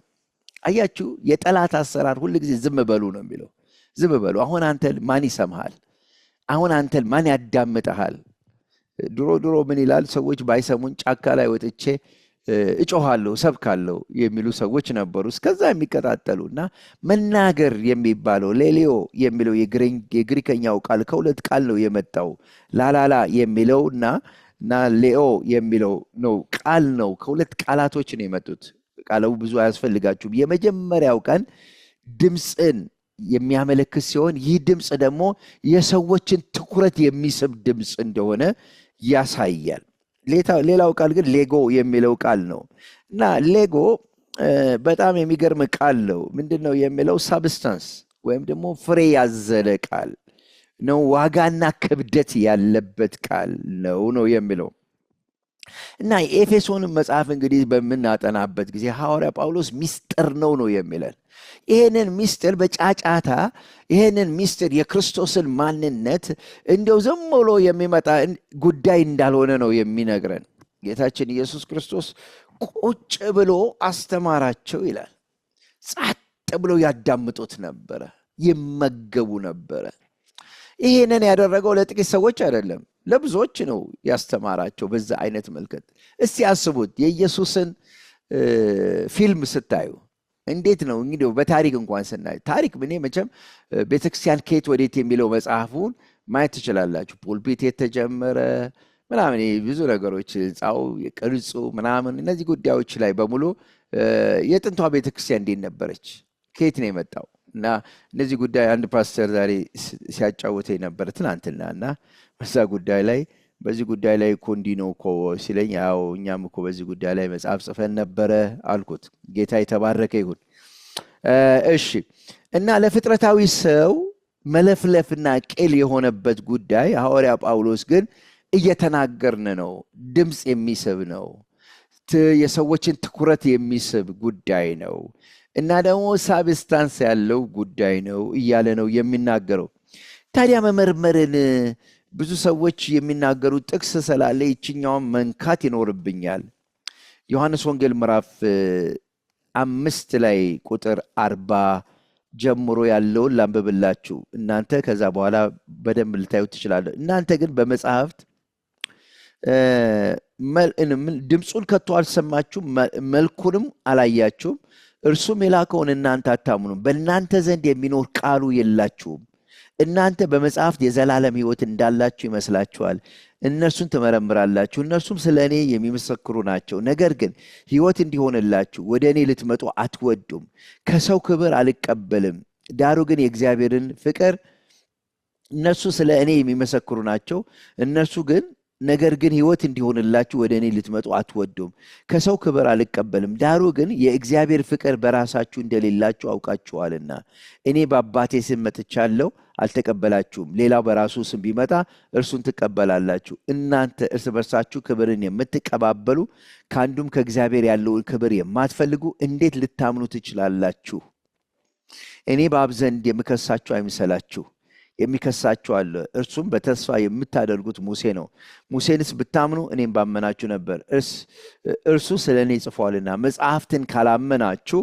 አያችሁ፣ የጠላት አሰራር ሁል ጊዜ ዝም በሉ ነው የሚለው። ዝም በሉ። አሁን አንተን ማን ይሰማሃል? አሁን አንተን ማን ያዳምጠሃል? ድሮ ድሮ ምን ይላል፣ ሰዎች ባይሰሙኝ ጫካ ላይ ወጥቼ እጮሃለሁ፣ ሰብካለሁ የሚሉ ሰዎች ነበሩ። እስከዛ የሚቀጣጠሉ። እና መናገር የሚባለው ሌሌዮ የሚለው የግሪከኛው ቃል ከሁለት ቃል ነው የመጣው። ላላላ የሚለው እና ሌኦ የሚለው ነው ቃል ነው። ከሁለት ቃላቶች ነው የመጡት። ቃሉ ብዙ አያስፈልጋችሁም። የመጀመሪያው ቃል ድምፅን የሚያመለክት ሲሆን ይህ ድምፅ ደግሞ የሰዎችን ትኩረት የሚስብ ድምፅ እንደሆነ ያሳያል። ሌላው ቃል ግን ሌጎ የሚለው ቃል ነው። እና ሌጎ በጣም የሚገርም ቃል ነው። ምንድን ነው የሚለው? Substance ወይም ደግሞ ፍሬ ያዘለ ቃል ነው። ዋጋና ክብደት ያለበት ቃል ነው ነው የሚለው። እና የኤፌሶንን መጽሐፍ እንግዲህ በምናጠናበት ጊዜ ሐዋርያ ጳውሎስ ሚስጥር ነው ነው የሚለን። ይሄንን ሚስጥር በጫጫታ፣ ይሄንን ሚስጥር የክርስቶስን ማንነት እንደው ዝም ብሎ የሚመጣ ጉዳይ እንዳልሆነ ነው የሚነግረን። ጌታችን ኢየሱስ ክርስቶስ ቁጭ ብሎ አስተማራቸው ይላል። ጸጥ ብለው ያዳምጡት ነበረ፣ ይመገቡ ነበረ። ይሄንን ያደረገው ለጥቂት ሰዎች አይደለም፣ ለብዙዎች ነው ያስተማራቸው በዛ አይነት መልከት። እስቲ አስቡት፣ የኢየሱስን ፊልም ስታዩ እንዴት ነው? እንግዲህ በታሪክ እንኳን ስናይ ታሪክ እኔ መቼም ቤተክርስቲያን ከየት ወዴት የሚለው መጽሐፉን ማየት ትችላላችሁ። Pulpit የተጀመረ ምናምን ብዙ ነገሮች፣ ህንፃው፣ የቅርጹ ምናምን እነዚህ ጉዳዮች ላይ በሙሉ የጥንቷ ቤተክርስቲያን እንዴት ነበረች፣ ከየት ነው የመጣው እና እነዚህ ጉዳይ አንድ ፓስተር ዛሬ ሲያጫውተኝ ነበር ትናንትና። እና በዛ ጉዳይ ላይ በዚህ ጉዳይ ላይ እኮ እንዲህ ነው እኮ ሲለኝ፣ ያው እኛም እኮ በዚህ ጉዳይ ላይ መጽሐፍ ጽፈን ነበረ አልኩት። ጌታ የተባረከ ይሁን። እሺ፣ እና ለፍጥረታዊ ሰው መለፍለፍና ቄል የሆነበት ጉዳይ ሐዋርያ ጳውሎስ ግን እየተናገርን ነው። ድምፅ የሚስብ ነው። የሰዎችን ትኩረት የሚስብ ጉዳይ ነው እና ደግሞ substance ያለው ጉዳይ ነው እያለ ነው የሚናገረው። ታዲያ መመርመርን ብዙ ሰዎች የሚናገሩት ጥቅስ ስላለ ይችኛውን መንካት ይኖርብኛል። ዮሐንስ ወንጌል ምዕራፍ 5 ላይ ቁጥር 40 ጀምሮ ያለውን ላንብብላችሁ። እናንተ ከዛ በኋላ በደንብ ልታዩ ትችላላችሁ። እናንተ ግን በመጽሐፍት ድምፁን ከቶ አልሰማችሁም፣ መልኩንም አላያችሁም። እርሱም የላከውን እናንተ አታምኑም። በእናንተ ዘንድ የሚኖር ቃሉ የላችሁም። እናንተ በመጽሐፍት የዘላለም ሕይወት እንዳላችሁ ይመስላችኋል። እነርሱን ትመረምራላችሁ፣ እነርሱም ስለ እኔ የሚመሰክሩ ናቸው። ነገር ግን ሕይወት እንዲሆንላችሁ ወደ እኔ ልትመጡ አትወዱም። ከሰው ክብር አልቀበልም፣ ዳሩ ግን የእግዚአብሔርን ፍቅር እነርሱ ስለ እኔ የሚመሰክሩ ናቸው። እነርሱ ግን ነገር ግን ሕይወት እንዲሆንላችሁ ወደ እኔ ልትመጡ አትወዱም። ከሰው ክብር አልቀበልም፣ ዳሩ ግን የእግዚአብሔር ፍቅር በራሳችሁ እንደሌላችሁ አውቃችኋልና። እኔ በአባቴ ስም መጥቻለሁ፣ አልተቀበላችሁም። ሌላው በራሱ ስም ቢመጣ እርሱን ትቀበላላችሁ። እናንተ እርስ በርሳችሁ ክብርን የምትቀባበሉ፣ ከአንዱም ከእግዚአብሔር ያለውን ክብር የማትፈልጉ እንዴት ልታምኑ ትችላላችሁ? እኔ በአብ ዘንድ የምከሳችሁ አይምሰላችሁ። የሚከሳችሁ አለ፣ እርሱም በተስፋ የምታደርጉት ሙሴ ነው። ሙሴንስ ብታምኑ እኔን ባመናችሁ ነበር፣ እርሱ ስለ እኔ ጽፏልና። መጽሐፍትን ካላመናችሁ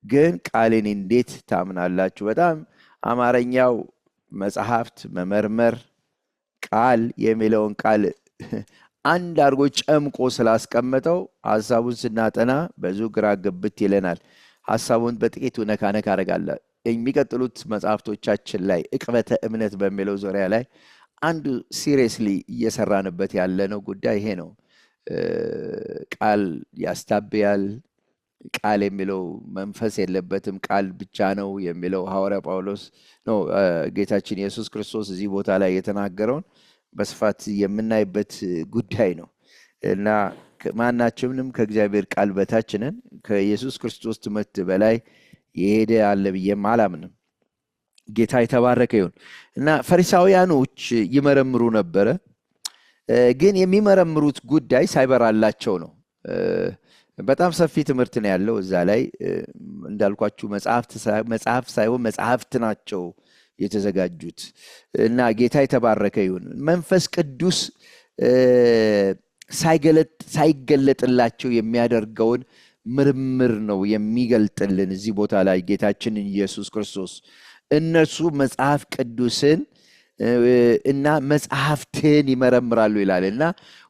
ግን ቃሌን እንዴት ታምናላችሁ? በጣም አማርኛው መጽሐፍት፣ መመርመር፣ ቃል የሚለውን ቃል አንድ አድርጎ ጨምቆ ስላስቀመጠው ሀሳቡን ስናጠና ብዙ ግራ ግብት ይለናል። ሀሳቡን በጥቂቱ ነካ ነካ አደርጋለሁ። የሚቀጥሉት መጽሐፍቶቻችን ላይ ዕቅበተ እምነት በሚለው ዙሪያ ላይ አንዱ seriously እየሰራንበት ያለነው ጉዳይ ይሄ ነው። ቃል ያስታብያል። ቃል የሚለው መንፈስ የለበትም፣ ቃል ብቻ ነው የሚለው ሐዋርያ ጳውሎስ ነው። ጌታችን ኢየሱስ ክርስቶስ እዚህ ቦታ ላይ የተናገረውን በስፋት የምናይበት ጉዳይ ነው እና ማናችንም ከእግዚአብሔር ቃል በታች ነን። ከኢየሱስ ክርስቶስ ትምህርት በላይ የሄደ አለ ብዬም አላምንም። ጌታ የተባረከ ይሁን። እና ፈሪሳውያኖች ይመረምሩ ነበረ፣ ግን የሚመረምሩት ጉዳይ ሳይበራላቸው ነው። በጣም ሰፊ ትምህርት ነው ያለው እዛ ላይ። እንዳልኳችሁ መጽሐፍ ሳይሆን መጽሐፍት ናቸው የተዘጋጁት። እና ጌታ የተባረከ ይሁን። መንፈስ ቅዱስ ሳይገለጥላቸው የሚያደርገውን ምርምር ነው የሚገልጥልን እዚህ ቦታ ላይ ጌታችንን ኢየሱስ ክርስቶስ። እነርሱ መጽሐፍ ቅዱስን እና መጽሐፍትን ይመረምራሉ ይላል። እና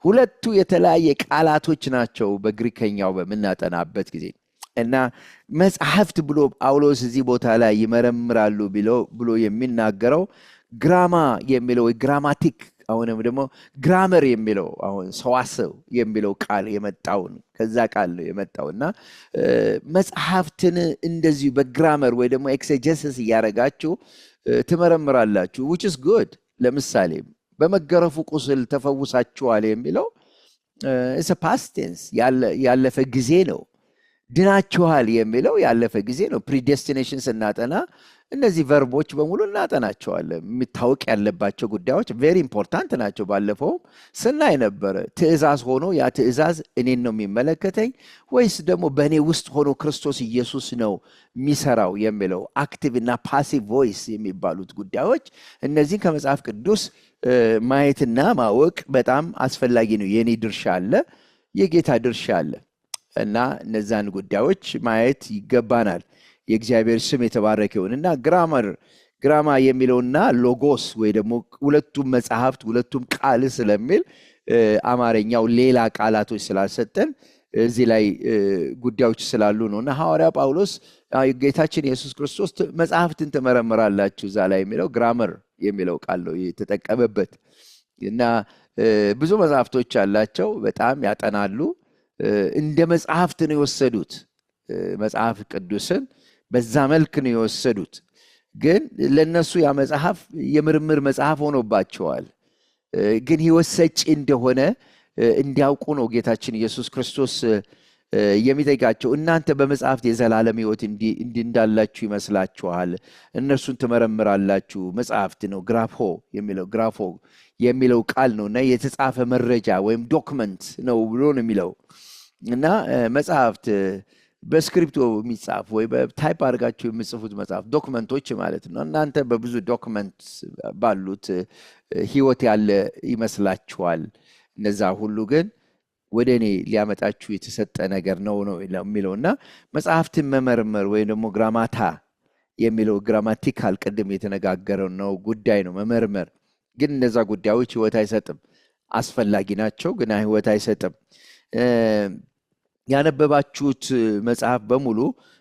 ሁለቱ የተለያየ ቃላቶች ናቸው በግሪከኛው በምናጠናበት ጊዜ። እና መጽሐፍት ብሎ ጳውሎስ እዚህ ቦታ ላይ ይመረምራሉ ብሎ የሚናገረው ግራማ የሚለው ወይ grammatic፣ አሁንም ደግሞ grammar የሚለው፣ አሁን ሰዋስው የሚለው ቃል የመጣውን ከዛ ቃል ነው የመጣው። እና መጽሐፍትን እንደዚሁ በ grammar ወይ ደግሞ exegesis እያደረጋችሁ ትመረምራላችሁ፣ which is good። ለምሳሌ በመገረፉ ቁስል ተፈውሳችኋል የሚለው past tense፣ ያለፈ ጊዜ ነው። ድናችኋል የሚለው ያለፈ ጊዜ ነው። Predestination ስናጠና እነዚህ verb ኦች በሙሉ እናጠናቸዋለን። የሚታወቅ ያለባቸው ጉዳዮች very important ናቸው። ባለፈውም ስናይ ነበረ። ትእዛዝ ሆኖ ያ ትእዛዝ እኔን ነው የሚመለከተኝ ወይስ ደግሞ በእኔ ውስጥ ሆኖ ክርስቶስ ኢየሱስ ነው የሚሰራው የሚለው፣ active እና passive voice የሚባሉት ጉዳዮች፣ እነዚህን ከመጽሐፍ ቅዱስ ማየትና ማወቅ በጣም አስፈላጊ ነው። የእኔ ድርሻ አለ፣ የጌታ ድርሻ አለ እና እነዛን ጉዳዮች ማየት ይገባናል። የእግዚአብሔር ስም የተባረከ ይሁን። እና grammar ግራማ የሚለውና ሎጎስ ወይ ደግሞ ሁለቱም መጽሐፍት፣ ሁለቱም ቃል ስለሚል አማርኛው ሌላ ቃላቶች ስላልሰጠን እዚህ ላይ ጉዳዮች ስላሉ ነው። እና ሐዋርያ ጳውሎስ፣ ጌታችን ኢየሱስ ክርስቶስ መጽሐፍትን ትመረምራላችሁ እዛ ላይ የሚለው grammar የሚለው ቃል ነው የተጠቀመበት። እና ብዙ መጽሐፍቶች አላቸው፣ በጣም ያጠናሉ። እንደ መጽሐፍት ነው የወሰዱት። መጽሐፍ ቅዱስን በዛ መልክ ነው የወሰዱት። ግን ለነሱ ያ መጽሐፍ የምርምር መጽሐፍ ሆኖባቸዋል። ግን ሕይወት ሰጪ እንደሆነ እንዲያውቁ ነው ጌታችን ኢየሱስ ክርስቶስ የሚጠይቃቸው። እናንተ በመጽሐፍት የዘላለም ሕይወት እንዳላችሁ ይመስላችኋል፣ እነርሱን ትመረምራላችሁ። መጽሐፍት ነው ግራፎ የሚለው፣ ግራፎ የሚለው ቃል ነው እና የተጻፈ መረጃ ወይም document ነው ብሎ ነው የሚለው። እና መጽሐፍት በስክሪፕቶ የሚጻፍ ወይ በ type አድርጋችሁ የምጽፉት መጽሐፍ document ኦች ማለት ነው። እናንተ በብዙ document ባሉት ህይወት ያለ ይመስላችኋል። እነዛ ሁሉ ግን ወደ እኔ ሊያመጣችሁ የተሰጠ ነገር ነው ነው የሚለው። እና መጽሐፍትን መመርመር ወይም ደግሞ ግራማታ የሚለው grammatical ቅድም የተነጋገረው ነው ጉዳይ ነው መመርመር። ግን እነዛ ጉዳዮች ህይወት አይሰጥም። አስፈላጊ ናቸው፣ ግን ህይወት አይሰጥም። ያነበባችሁት መጽሐፍ በሙሉ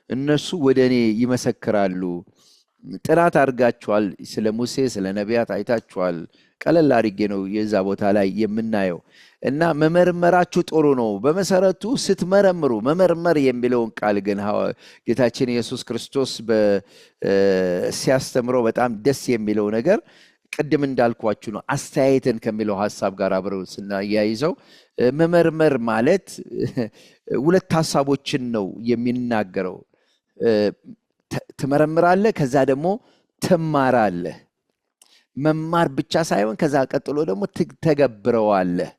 እነሱ ወደ እኔ ይመሰክራሉ። ጥናት አድርጋችኋል። ስለ ሙሴ፣ ስለ ነቢያት አይታችኋል። ቀለል አድርጌ ነው የዛ ቦታ ላይ የምናየው። እና መመርመራችሁ ጥሩ ነው። በመሰረቱ ስትመረምሩ፣ መመርመር የሚለውን ቃል ግን ጌታችን ኢየሱስ ክርስቶስ ሲያስተምረው በጣም ደስ የሚለው ነገር ቅድም እንዳልኳችሁ ነው። አስተያየትን ከሚለው ሀሳብ ጋር አብረው ስናያይዘው መመርመር ማለት ሁለት ሀሳቦችን ነው የሚናገረው። ትመረምራለህ፣ ከዛ ደግሞ ትማራለህ። መማር ብቻ ሳይሆን ከዛ ቀጥሎ ደግሞ ትተገብረዋለህ፣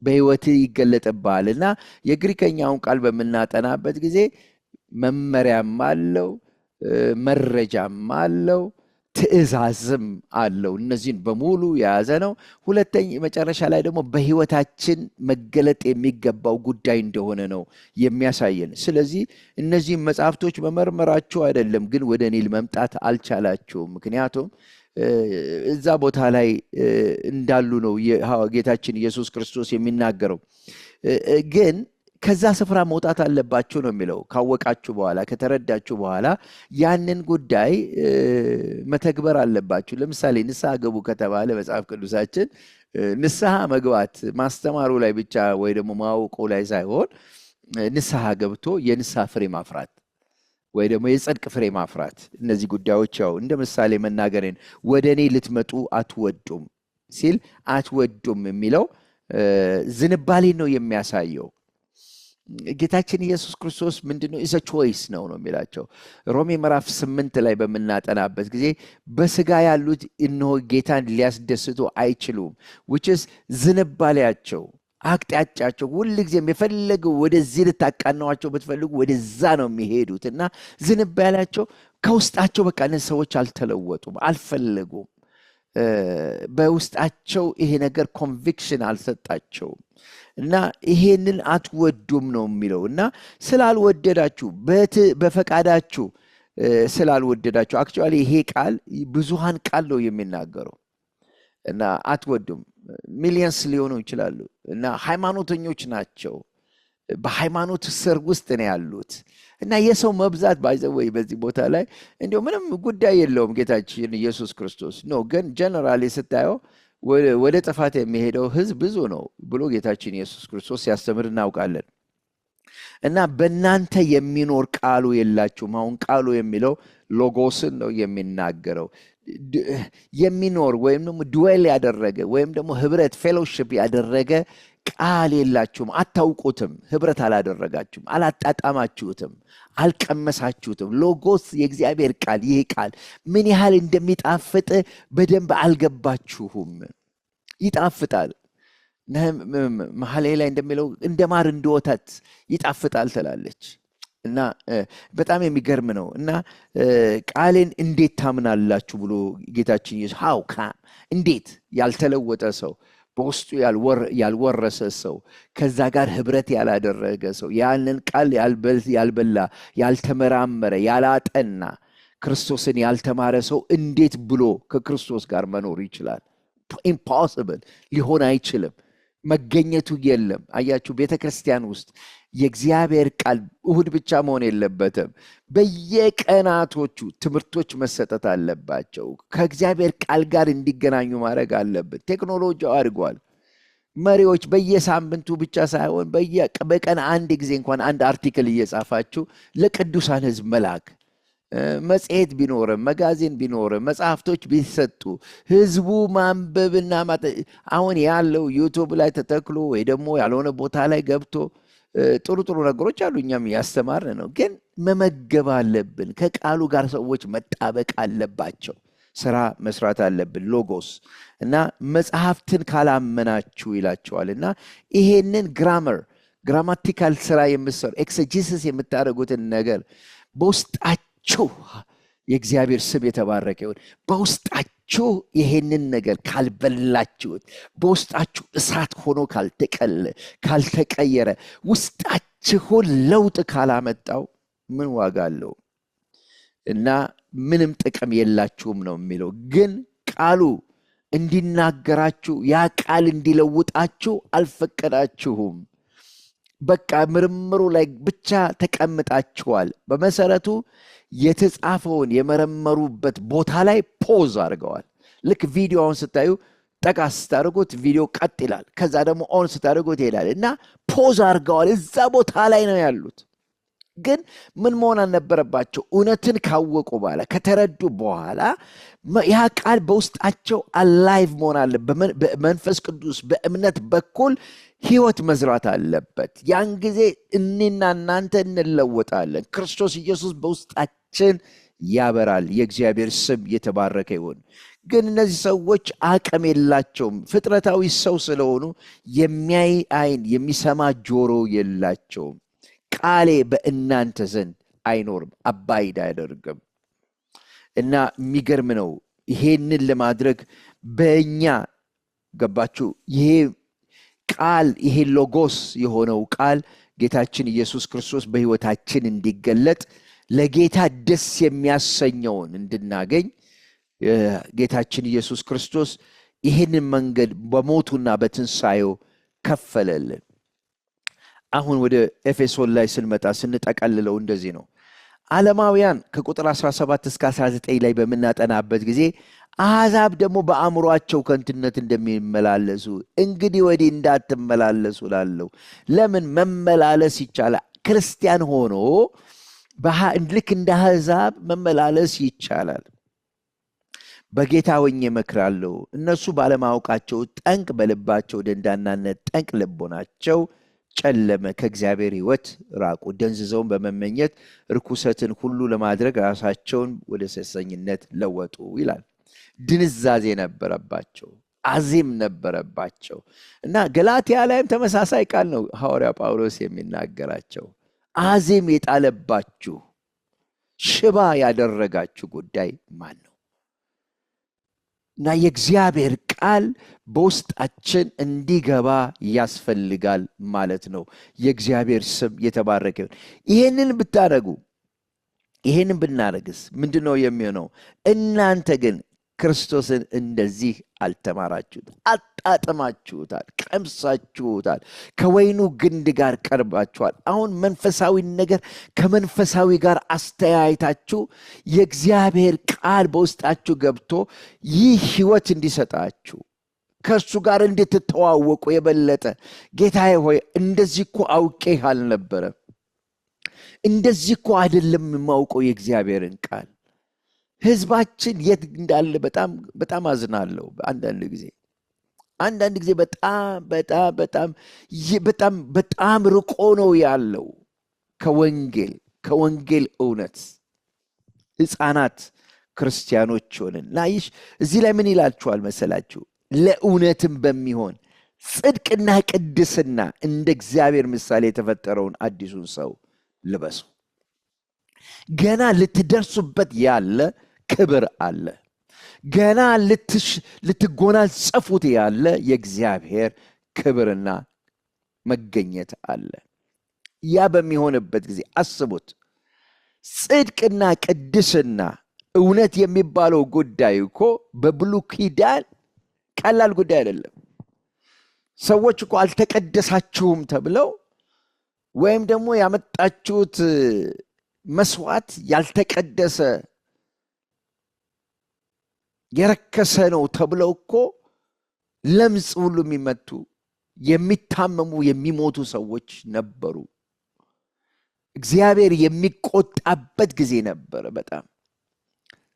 በህይወት ይገለጥብሃል። እና የግሪከኛውን ቃል በምናጠናበት ጊዜ መመሪያም አለው፣ መረጃም አለው፣ ትእዛዝም አለው። እነዚህን በሙሉ የያዘ ነው። ሁለተኛ መጨረሻ ላይ ደግሞ በህይወታችን መገለጥ የሚገባው ጉዳይ እንደሆነ ነው የሚያሳየን። ስለዚህ እነዚህን መጽሐፍቶች መመርመራችሁ አይደለም፣ ግን ወደ እኔ መምጣት አልቻላችሁም። ምክንያቱም እዛ ቦታ ላይ እንዳሉ ነው ጌታችን ኢየሱስ ክርስቶስ የሚናገረው። ግን ከዛ ስፍራ መውጣት አለባችሁ ነው የሚለው። ካወቃችሁ በኋላ፣ ከተረዳችሁ በኋላ ያንን ጉዳይ መተግበር አለባችሁ። ለምሳሌ ንስሐ ግቡ ከተባለ መጽሐፍ ቅዱሳችን ንስሐ መግባት ማስተማሩ ላይ ብቻ ወይ ደግሞ ማወቁ ላይ ሳይሆን ንስሐ ገብቶ የንስሐ ፍሬ ማፍራት ወይ ደግሞ የጽድቅ ፍሬ ማፍራት፣ እነዚህ ጉዳዮች ያው እንደ ምሳሌ መናገሬን፣ ወደ እኔ ልትመጡ አትወዱም ሲል አትወዱም የሚለው ዝንባሌ ነው የሚያሳየው። ጌታችን ኢየሱስ ክርስቶስ ምንድነው? Is choice ነው ነው የሚላቸው። ሮሜ ምዕራፍ 8 ላይ በምናጠናበት ጊዜ በስጋ ያሉት እነሆ ጌታን ሊያስደስቱ አይችሉም። Which is ዝንባሌያቸው፣ አቅጣጫቸው ሁልጊዜም የፈለገው ወደዚህ ልታቃናዋቸው ብትፈልጉ ወደዛ ነው የሚሄዱት። እና ዝንባሌያቸው ከውስጣቸው በቃ እነዚህ ሰዎች አልተለወጡም፣ አልፈለጉም። በውስጣቸው ይሄ ነገር conviction አልሰጣቸውም። እና ይሄንን አትወዱም ነው የሚለው። እና ስላልወደዳችሁ፣ በፈቃዳችሁ ስላልወደዳችሁ፣ actually ይሄ ቃል ብዙሃን ቃል ነው የሚናገረው። እና አትወዱም፣ millions ሊሆኑ ይችላሉ እና ሃይማኖተኞች ናቸው። በሃይማኖት ስር ውስጥ ነው ያሉት። እና የሰው መብዛት by the way በዚህ ቦታ ላይ እንዲሁ ምንም ጉዳይ የለውም ጌታችን ኢየሱስ ክርስቶስ ነው። ግን generally ስታየው ወደ ጥፋት የሚሄደው ህዝብ ብዙ ነው ብሎ ጌታችን ኢየሱስ ክርስቶስ ሲያስተምር እናውቃለን። እና በእናንተ የሚኖር ቃሉ የላችሁም። አሁን ቃሉ የሚለው ሎጎስን ነው የሚናገረው። የሚኖር ወይም ደግሞ dwell ያደረገ ወይም ደግሞ ህብረት fellowship ያደረገ ቃል የላችሁም፣ አታውቁትም፣ ህብረት አላደረጋችሁም፣ አላጣጣማችሁትም፣ አልቀመሳችሁትም። ሎጎስ የእግዚአብሔር ቃል፣ ይህ ቃል ምን ያህል እንደሚጣፍጥ በደንብ አልገባችሁም። ይጣፍጣል። መኃልየ ላይ እንደሚለው እንደ ማር እንደ ወተት ይጣፍጣል ትላለች። እና በጣም የሚገርም ነው። እና ቃሌን እንዴት ታምናላችሁ ብሎ ጌታችን ኢየሱስ፣ how come፣ እንዴት ያልተለወጠ ሰው፣ በውስጡ ያልወረሰ ሰው፣ ከዛ ጋር ህብረት ያላደረገ ሰው፣ ያንን ቃል ያልበላ፣ ያልተመራመረ፣ ያላጠና፣ ክርስቶስን ያልተማረ ሰው እንዴት ብሎ ከክርስቶስ ጋር መኖር ይችላል? Impossible፣ ሊሆን አይችልም። መገኘቱ የለም። አያችሁ፣ ቤተ ክርስቲያን ውስጥ የእግዚአብሔር ቃል እሁድ ብቻ መሆን የለበትም። በየቀናቶቹ ትምህርቶች መሰጠት አለባቸው። ከእግዚአብሔር ቃል ጋር እንዲገናኙ ማድረግ አለብን። ቴክኖሎጂው አድጓል። መሪዎች በየሳምንቱ ብቻ ሳይሆን በቀን አንድ ጊዜ እንኳን አንድ article እየጻፋችሁ ለቅዱሳን ሕዝብ መላክ፣ መጽሔት ቢኖርም፣ magazine ቢኖርም፣ መጽሐፍቶች ቢሰጡ ህዝቡ ማንበብና፣ አሁን ያለው YouTube ላይ ተተክሎ ወይ ደግሞ ያልሆነ ቦታ ላይ ገብቶ፣ ጥሩ ጥሩ ነገሮች አሉ፣ እኛም እያስተማርን ነው። ግን መመገብ አለብን። ከቃሉ ጋር ሰዎች መጣበቅ አለባቸው። ስራ መስራት አለብን። ሎጎስ እና መጽሐፍትን ካላመናችሁ ይላቸዋል። እና ይሄንን grammar Grammatical ስራ የምትሰሩ፣ exegesis የምታደርጉትን ነገር በውስጣችሁ፣ የእግዚአብሔር ስም የተባረከ ይሁን፣ በውስጣችሁ ይሄንን ነገር ካልበላችሁት፣ በውስጣችሁ እሳት ሆኖ ካልተቀየረ፣ ውስጣችሁን ለውጥ ካላመጣው ምን ዋጋ አለው? እና ምንም ጥቅም የላችሁም ነው የሚለው። ግን ቃሉ እንዲናገራችሁ፣ ያ ቃል እንዲለውጣችሁ አልፈቀዳችሁም። በቃ ምርምሩ ላይ ብቻ ተቀምጣችኋል። በመሰረቱ የተጻፈውን የመረመሩበት ቦታ ላይ pause አድርገዋል። ልክ ቪዲዮውን ስታዩ ጠቃ ስታደርጉት ቪዲዮ ቀጥ ይላል። ከዛ ደግሞ on ስታደርጉት ይሄዳል እና pause አድርገዋል። እዛ ቦታ ላይ ነው ያሉት። ግን ምን መሆን አልነበረባቸው? እውነትን ካወቁ በኋላ፣ ከተረዱ በኋላ ያ ቃል በውስጣቸው alive መሆን አለ። በመንፈስ ቅዱስ በእምነት በኩል ህይወት መዝራት አለበት። ያን ጊዜ እኔና እናንተ እንለወጣለን። ክርስቶስ ኢየሱስ በውስጣችን ያበራል። የእግዚአብሔር ስም የተባረከ ይሁን። ግን እነዚህ ሰዎች አቅም የላቸውም። ፍጥረታዊ ሰው ስለሆኑ የሚያይ አይን፣ የሚሰማ ጆሮ የላቸውም። ቃሌ በእናንተ ዘንድ አይኖርም፣ abide አያደርግም። እና የሚገርም ነው። ይሄንን ለማድረግ በእኛ፣ ገባችሁ? ይሄ ቃል፣ ይሄ ሎጎስ የሆነው ቃል ጌታችን ኢየሱስ ክርስቶስ በህይወታችን እንዲገለጥ፣ ለጌታ ደስ የሚያሰኘውን እንድናገኝ ጌታችን ኢየሱስ ክርስቶስ ይህንን መንገድ በሞቱና በትንሣኤው ከፈለልን። አሁን ወደ ኤፌሶን ላይ ስንመጣ ስንጠቀልለው እንደዚህ ነው። ዓለማውያን ከቁጥር 17 እስከ 19 ላይ በምናጠናበት ጊዜ አሕዛብ ደግሞ በአእምሯቸው ከንቱነት እንደሚመላለሱ እንግዲህ ወዲህ እንዳትመላለሱ ላለው። ለምን መመላለስ ይቻላል? ክርስቲያን ሆኖ ልክ እንደ አሕዛብ መመላለስ ይቻላል። በጌታ ሆኜ እመክራለሁ። እነርሱ ባለማወቃቸው ጠንቅ፣ በልባቸው ደንዳናነት ጠንቅ ልቦናቸው ጨለመ፣ ከእግዚአብሔር ሕይወት ራቁ። ደንዝዘውን በመመኘት ርኩሰትን ሁሉ ለማድረግ ራሳቸውን ወደ ሴሰኝነት ለወጡ ይላል። ድንዛዜ ነበረባቸው፣ አዚም ነበረባቸው እና ገላትያ ላይም ተመሳሳይ ቃል ነው ሐዋርያ ጳውሎስ የሚናገራቸው። አዚም የጣለባችሁ፣ ሽባ ያደረጋችሁ ጉዳይ ማን ነው? እና የእግዚአብሔር ቃል በውስጣችን እንዲገባ ያስፈልጋል ማለት ነው። የእግዚአብሔር ስም የተባረከ ይሁን። ይሄንን ብታደርጉ፣ ይሄንን ብናደርግስ ምንድን ነው የሚሆነው? እናንተ ግን ክርስቶስን እንደዚህ አልተማራችሁት፣ አጣጥማችሁታል፣ ቀምሳችሁታል፣ ከወይኑ ግንድ ጋር ቀርባችኋል። አሁን መንፈሳዊ ነገር ከመንፈሳዊ ጋር አስተያይታችሁ የእግዚአብሔር ቃል በውስጣችሁ ገብቶ ይህ ሕይወት እንዲሰጣችሁ፣ ከእርሱ ጋር እንድትተዋወቁ የበለጠ፣ ጌታዬ ሆይ እንደዚህ እኮ አውቄህ አልነበረም፣ እንደዚህ እኮ አይደለም የማውቀው የእግዚአብሔርን ቃል። ህዝባችን የት እንዳለ በጣም በጣም አዝናለሁ። አንዳንድ ጊዜ በጣም በጣም በጣም በጣም በጣም ርቆ ነው ያለው ከወንጌል እውነት። ህፃናት ክርስቲያኖች ሆንን ናይሽ። እዚህ ላይ ምን ይላችኋል መሰላችሁ? ለእውነትም በሚሆን ጽድቅና ቅድስና እንደ እግዚአብሔር ምሳሌ የተፈጠረውን አዲሱን ሰው ልበሱ። ገና ልትደርሱበት ያለ ክብር አለ። ገና ልትጎናጸፉት ያለ የእግዚአብሔር ክብርና መገኘት አለ። ያ በሚሆንበት ጊዜ አስቡት። ጽድቅና ቅድስና፣ እውነት የሚባለው ጉዳይ እኮ በብሉይ ኪዳን ቀላል ጉዳይ አይደለም። ሰዎች እኮ አልተቀደሳችሁም ተብለው ወይም ደግሞ ያመጣችሁት መስዋዕት ያልተቀደሰ፣ የረከሰ ነው ተብለው እኮ ለምጽ ሁሉ የሚመቱ፣ የሚታመሙ፣ የሚሞቱ ሰዎች ነበሩ። እግዚአብሔር የሚቆጣበት ጊዜ ነበረ። በጣም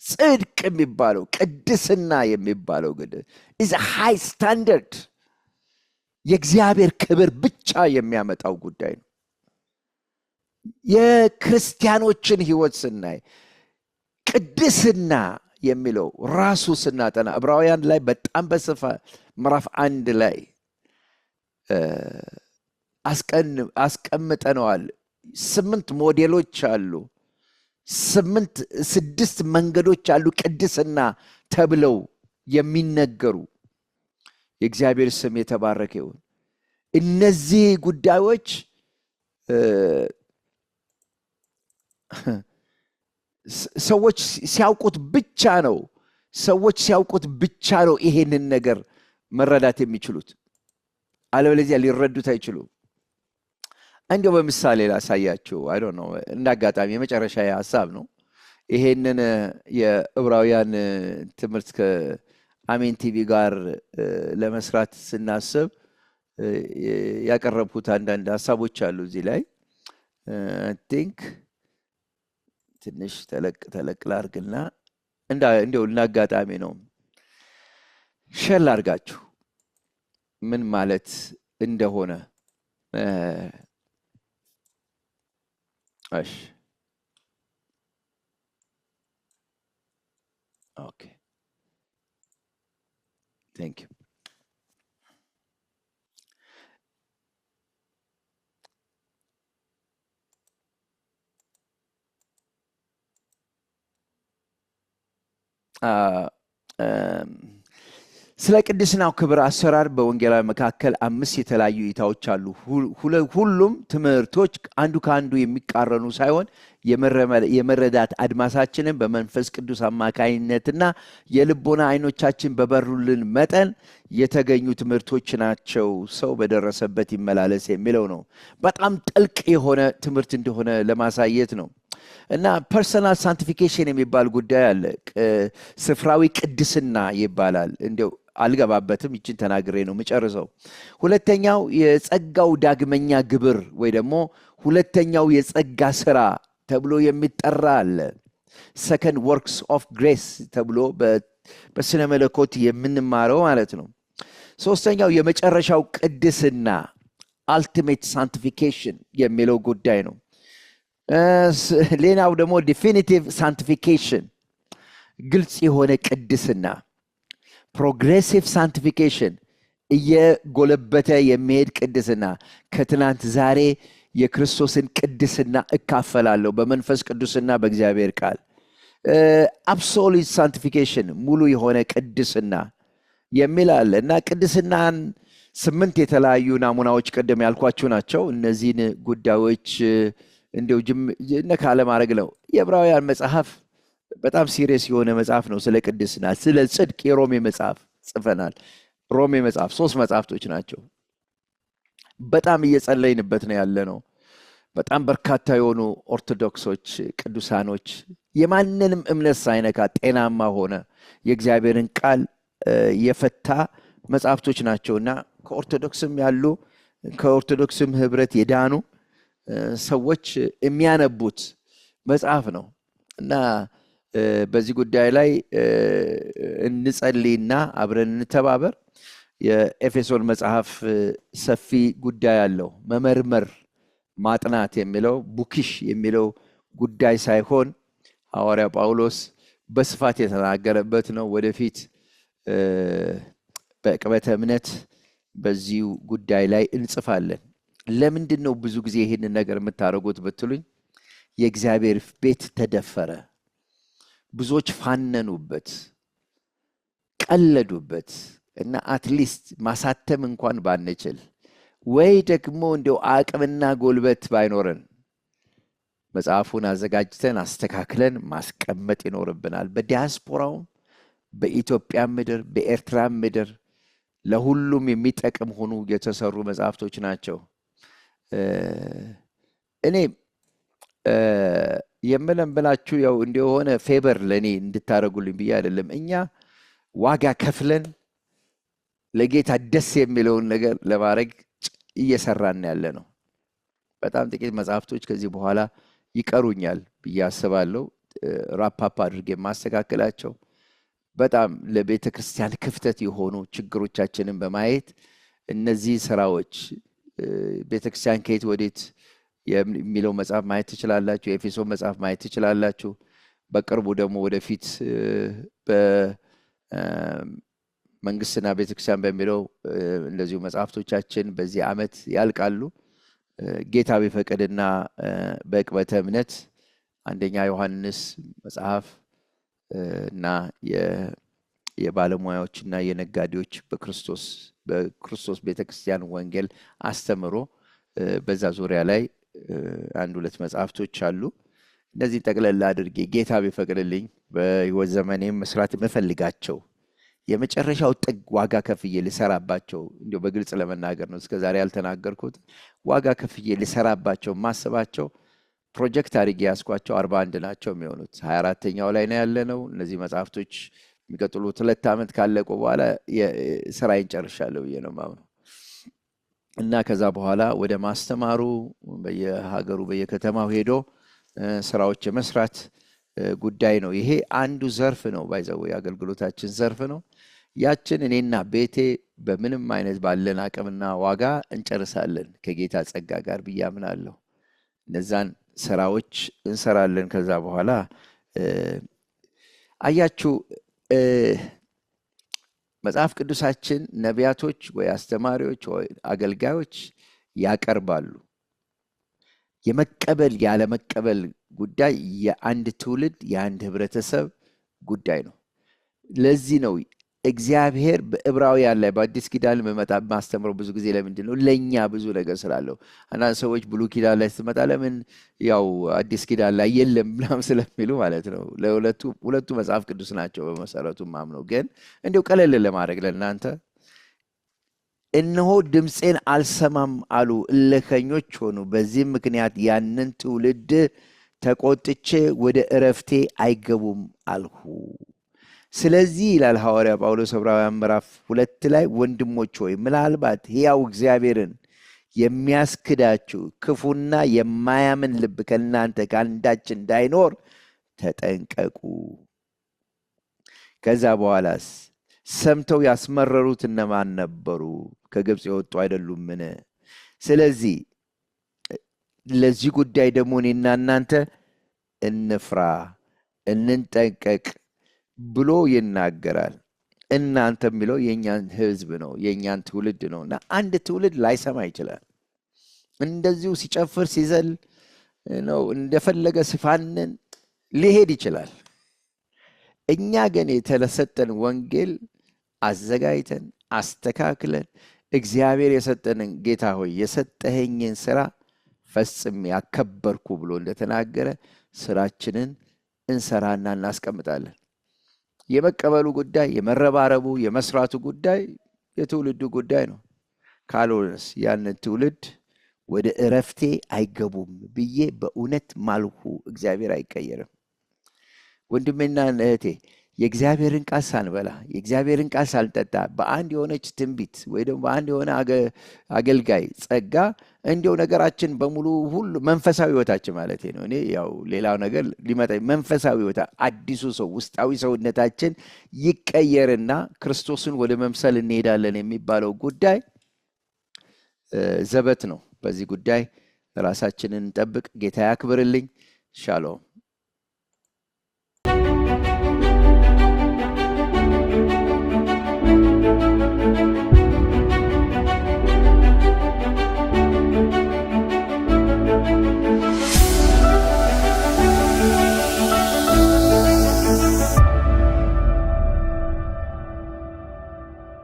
ጽድቅ የሚባለው፣ ቅድስና የሚባለው ግን is high standard፣ የእግዚአብሔር ክብር ብቻ የሚያመጣው ጉዳይ ነው። የክርስቲያኖችን ህይወት ስናይ ቅድስና የሚለው ራሱ ስናጠና ዕብራውያን ላይ በጣም በስፋት ምዕራፍ 1 ላይ አስቀምጠነዋል። 8 ሞዴሎች አሉ። 6 መንገዶች አሉ ቅድስና ተብለው የሚነገሩ። የእግዚአብሔር ስም የተባረከ ይሁን። እነዚህ ጉዳዮች ሰዎች ሲያውቁት ብቻ ነው፣ ሰዎች ሲያውቁት ብቻ ነው ይሄንን ነገር መረዳት የሚችሉት። አለበለዚያ ሊረዱት አይችሉም። እንደው በምሳሌ ላሳያችሁ። I don't know፣ እንደ አጋጣሚ የመጨረሻ ሐሳብ ነው። ይሄንን የዕብራውያን ትምህርት ከአሜን ቲቪ ጋር ለመስራት ስናስብ ያቀረብኩት አንዳንድ ሐሳቦች አሉ እዚህ ላይ። I think ትንሽ ተለቅ ተለቅ ላርግና እንደው እንደ አጋጣሚ ነው share ላርጋችሁ ምን ማለት እንደሆነ። እሺ፣ okay, thank you። ስለ ቅድስናው ክብር አሰራር በወንጌላዊ መካከል 5 የተለያዩ እይታዎች አሉ። ሁሉም ትምህርቶች አንዱ ከአንዱ የሚቃረኑ ሳይሆን የመረዳት አድማሳችንን በመንፈስ ቅዱስ አማካይነትና የልቦና አይኖቻችን በበሩልን መጠን የተገኙ ትምህርቶች ናቸው። ሰው በደረሰበት ይመላለስ የሚለው ነው። በጣም ጥልቅ የሆነ ትምህርት እንደሆነ ለማሳየት ነው። እና personal sanctification የሚባል ጉዳይ አለ። ስፍራዊ ቅድስና ይባላል። እንደው አልገባበትም፣ ይችን ተናግሬ ነው የምጨርሰው። ሁለተኛው የጸጋው ዳግመኛ ግብር ወይ ደግሞ ሁለተኛው የጸጋ ስራ ተብሎ የሚጠራ አለ። Second works of grace ተብሎ በስነ መለኮት የምንማረው ማለት ነው። ሶስተኛው የመጨረሻው ቅድስና ultimate sanctification የሚለው ጉዳይ ነው። ሌላው ደግሞ definitive sanctification፣ ግልጽ የሆነ ቅድስና፣ progressive sanctification፣ እየጎለበተ የሚሄድ ቅድስና። ከትናንት ዛሬ የክርስቶስን ቅድስና እካፈላለሁ በመንፈስ ቅዱስና በእግዚአብሔር ቃል። Absolute sanctification፣ ሙሉ የሆነ ቅድስና የሚል አለ። እና ቅድስናን 8 የተለያዩ ናሙናዎች ቅድም ያልኳችሁ ናቸው። እነዚህን ጉዳዮች እንደው ነካ ለማድረግ ነው። የዕብራውያን መጽሐፍ በጣም serious የሆነ መጽሐፍ ነው። ስለ ቅድስና፣ ስለ ጽድቅ የሮሜ መጽሐፍ ጽፈናል። ሮሜ መጽሐፍ 3 መጽሐፍቶች ናቸው። በጣም እየጸለይንበት ነው ያለነው። በጣም በርካታ የሆኑ ኦርቶዶክሶች፣ ቅዱሳኖች የማንንም እምነት ሳይነካ ጤናማ ሆነ የእግዚአብሔርን ቃል የፈታ መጽሐፍቶች ናቸውና ከኦርቶዶክስም ያሉ ከኦርቶዶክስም ህብረት የዳኑ ሰዎች የሚያነቡት መጽሐፍ ነው። እና በዚህ ጉዳይ ላይ እንጸልይና አብረን እንተባበር። የኤፌሶን መጽሐፍ ሰፊ ጉዳይ አለው። መመርመር ማጥናት የሚለው bookish የሚለው ጉዳይ ሳይሆን ሐዋርያ ጳውሎስ በስፋት የተናገረበት ነው። ወደፊት በዕቅበተ እምነት በዚሁ ጉዳይ ላይ እንጽፋለን። ለምንድን ነው ብዙ ጊዜ ይሄንን ነገር የምታደርጉት ብትሉኝ፣ የእግዚአብሔር ቤት ተደፈረ፣ ብዙዎች ፋነኑበት፣ ቀለዱበት እና at least ማሳተም እንኳን ባንችል ወይ ደግሞ እንደው አቅምና ጉልበት ባይኖረን መጽሐፉን አዘጋጅተን አስተካክለን ማስቀመጥ ይኖርብናል። በዲያስፖራውም በኢትዮጵያ ምድር በኤርትራ ምድር ለሁሉም የሚጠቅም ሆኑ የተሰሩ መጽሐፍቶች ናቸው። እኔ የምለምናችሁ ያው እንደሆነ favor ለኔ እንድታረጉልኝ ብዬ አይደለም። እኛ ዋጋ ከፍለን ለጌታ ደስ የሚለውን ነገር ለማድረግ እየሰራን ያለ ነው። በጣም ጥቂት መጽሐፍቶች ከዚህ በኋላ ይቀሩኛል ብዬ አስባለሁ። wrap up አድርጌ የማስተካከላቸው በጣም ለቤተክርስቲያን ክፍተት የሆኑ ችግሮቻችንን በማየት እነዚህ ስራዎች ቤተክርስቲያን ከየት ወዴት የሚለው መጽሐፍ ማየት ትችላላችሁ። የኤፌሶን መጽሐፍ ማየት ትችላላችሁ። በቅርቡ ደግሞ ወደፊት በመንግስትና ቤተክርስቲያን በሚለው እንደዚሁ መጽሐፍቶቻችን በዚህ አመት ያልቃሉ። ጌታ ቢፈቅድና በዕቅበተ እምነት አንደኛ ዮሐንስ መጽሐፍ እና የባለሙያዎችና የነጋዴዎች በክርስቶስ ቤተክርስቲያን ወንጌል አስተምሮ በዛ ዙሪያ ላይ አንድ ሁለት መጽሐፍቶች አሉ። እነዚህ ጠቅለል አድርጌ ጌታ ቢፈቅድልኝ በህይወት ዘመኔም መስራት የምፈልጋቸው የመጨረሻው ጥግ ዋጋ ከፍዬ ልሰራባቸው፣ እንዲሁ በግልጽ ለመናገር ነው፣ እስከዛሬ ያልተናገርኩት፣ ዋጋ ከፍዬ ልሰራባቸው ማስባቸው ፕሮጀክት አድርጌ ያስኳቸው 41 ናቸው የሚሆኑት። 24ኛው ላይ ነው ያለነው። እነዚህ መጽሐፍቶች የሚቀጥሉት 2 ዓመት ካለቁ በኋላ ስራዬን ጨርሻለሁ ብዬ ነው የማምነው። እና ከዛ በኋላ ወደ ማስተማሩ በየሀገሩ በየከተማው ሄዶ ስራዎች የመስራት ጉዳይ ነው። ይሄ አንዱ ዘርፍ ነው፣ by the way የአገልግሎታችን ዘርፍ ነው። ያችን እኔና ቤቴ በምንም አይነት ባለን አቅምና ዋጋ እንጨርሳለን ከጌታ ጸጋ ጋር ብዬ አምናለሁ። እነዛን ስራዎች እንሰራለን። ከዛ በኋላ አያችሁ፣ መጽሐፍ ቅዱሳችን ነቢያቶች ወይ አስተማሪዎች ወይ አገልጋዮች ያቀርባሉ። የመቀበል ያለመቀበል ጉዳይ የአንድ ትውልድ የአንድ ህብረተሰብ ጉዳይ ነው። ለዚህ ነው እግዚአብሔር በዕብራውያን ላይ፣ በአዲስ ኪዳን መመጣ ማስተምረው ብዙ ጊዜ ለምንድን ነው? ለእኛ ብዙ ነገር ስላለው። አንዳንድ ሰዎች ብሉይ ኪዳን ላይ ስትመጣ ለምን ያው አዲስ ኪዳን ላይ የለም ምናምን ስለሚሉ ማለት ነው። ሁለቱ መጽሐፍ ቅዱስ ናቸው በመሰረቱ ማምነው፣ ግን እንዲሁ ቀለል ለማድረግ ለእናንተ፣ እነሆ ድምፄን አልሰማም አሉ፣ እልከኞች ሆኑ። በዚህም ምክንያት ያንን ትውልድ ተቆጥቼ ወደ እረፍቴ አይገቡም አልሁ። ስለዚህ ይላል ሐዋርያ ጳውሎስ ዕብራውያን ምዕራፍ 2 ላይ፣ ወንድሞች ሆይ፣ ምናልባት ሕያው እግዚአብሔርን የሚያስክዳችሁ ክፉና የማያምን ልብ ከእናንተ ከአንዳች እንዳይኖር ተጠንቀቁ። ከዛ በኋላስ ሰምተው ያስመረሩት እነማን ነበሩ? ከግብፅ የወጡ አይደሉምን? ስለዚህ ለዚህ ጉዳይ ደግሞ እኔና እናንተ እንፍራ፣ እንንጠንቀቅ ብሎ ይናገራል። እናንተ የሚለው የእኛን ሕዝብ ነው፣ የእኛን ትውልድ ነው። እና አንድ ትውልድ ላይሰማ ይችላል። እንደዚሁ ሲጨፍር ሲዘል ነው፣ እንደፈለገ ሲፋንን ሊሄድ ይችላል። እኛ ግን የተሰጠን ወንጌል አዘጋጅተን አስተካክለን እግዚአብሔር የሰጠንን፣ ጌታ ሆይ የሰጠኸኝን ስራ ፈጽሜ ያከበርኩ ብሎ እንደተናገረ ስራችንን እንሰራና እናስቀምጣለን። የመቀበሉ ጉዳይ፣ የመረባረቡ፣ የመስራቱ ጉዳይ የትውልዱ ጉዳይ ነው። ካልሆነስ ያንን ትውልድ ወደ እረፍቴ አይገቡም ብዬ በእውነት ማልሁ። እግዚአብሔር አይቀየርም። ወንድሜና እህቴ፣ የእግዚአብሔርን ቃል ሳንበላ፣ የእግዚአብሔርን ቃል ሳንጠጣ በአንድ የሆነች ትንቢት ወይ ደግሞ በአንድ የሆነ አገልጋይ ጸጋ እንዲያው ነገራችን በሙሉ ሁሉ መንፈሳዊ ህይወታችን ማለት ነው። እኔ ያው ሌላው ነገር ሊመጣ፣ መንፈሳዊ ህይወት አዲሱ ሰው ውስጣዊ ሰውነታችን ይቀየርና ክርስቶስን ወደ መምሰል እንሄዳለን የሚባለው ጉዳይ ዘበት ነው። በዚህ ጉዳይ ራሳችንን እንጠብቅ። ጌታ ያክብርልኝ። ሻሎም።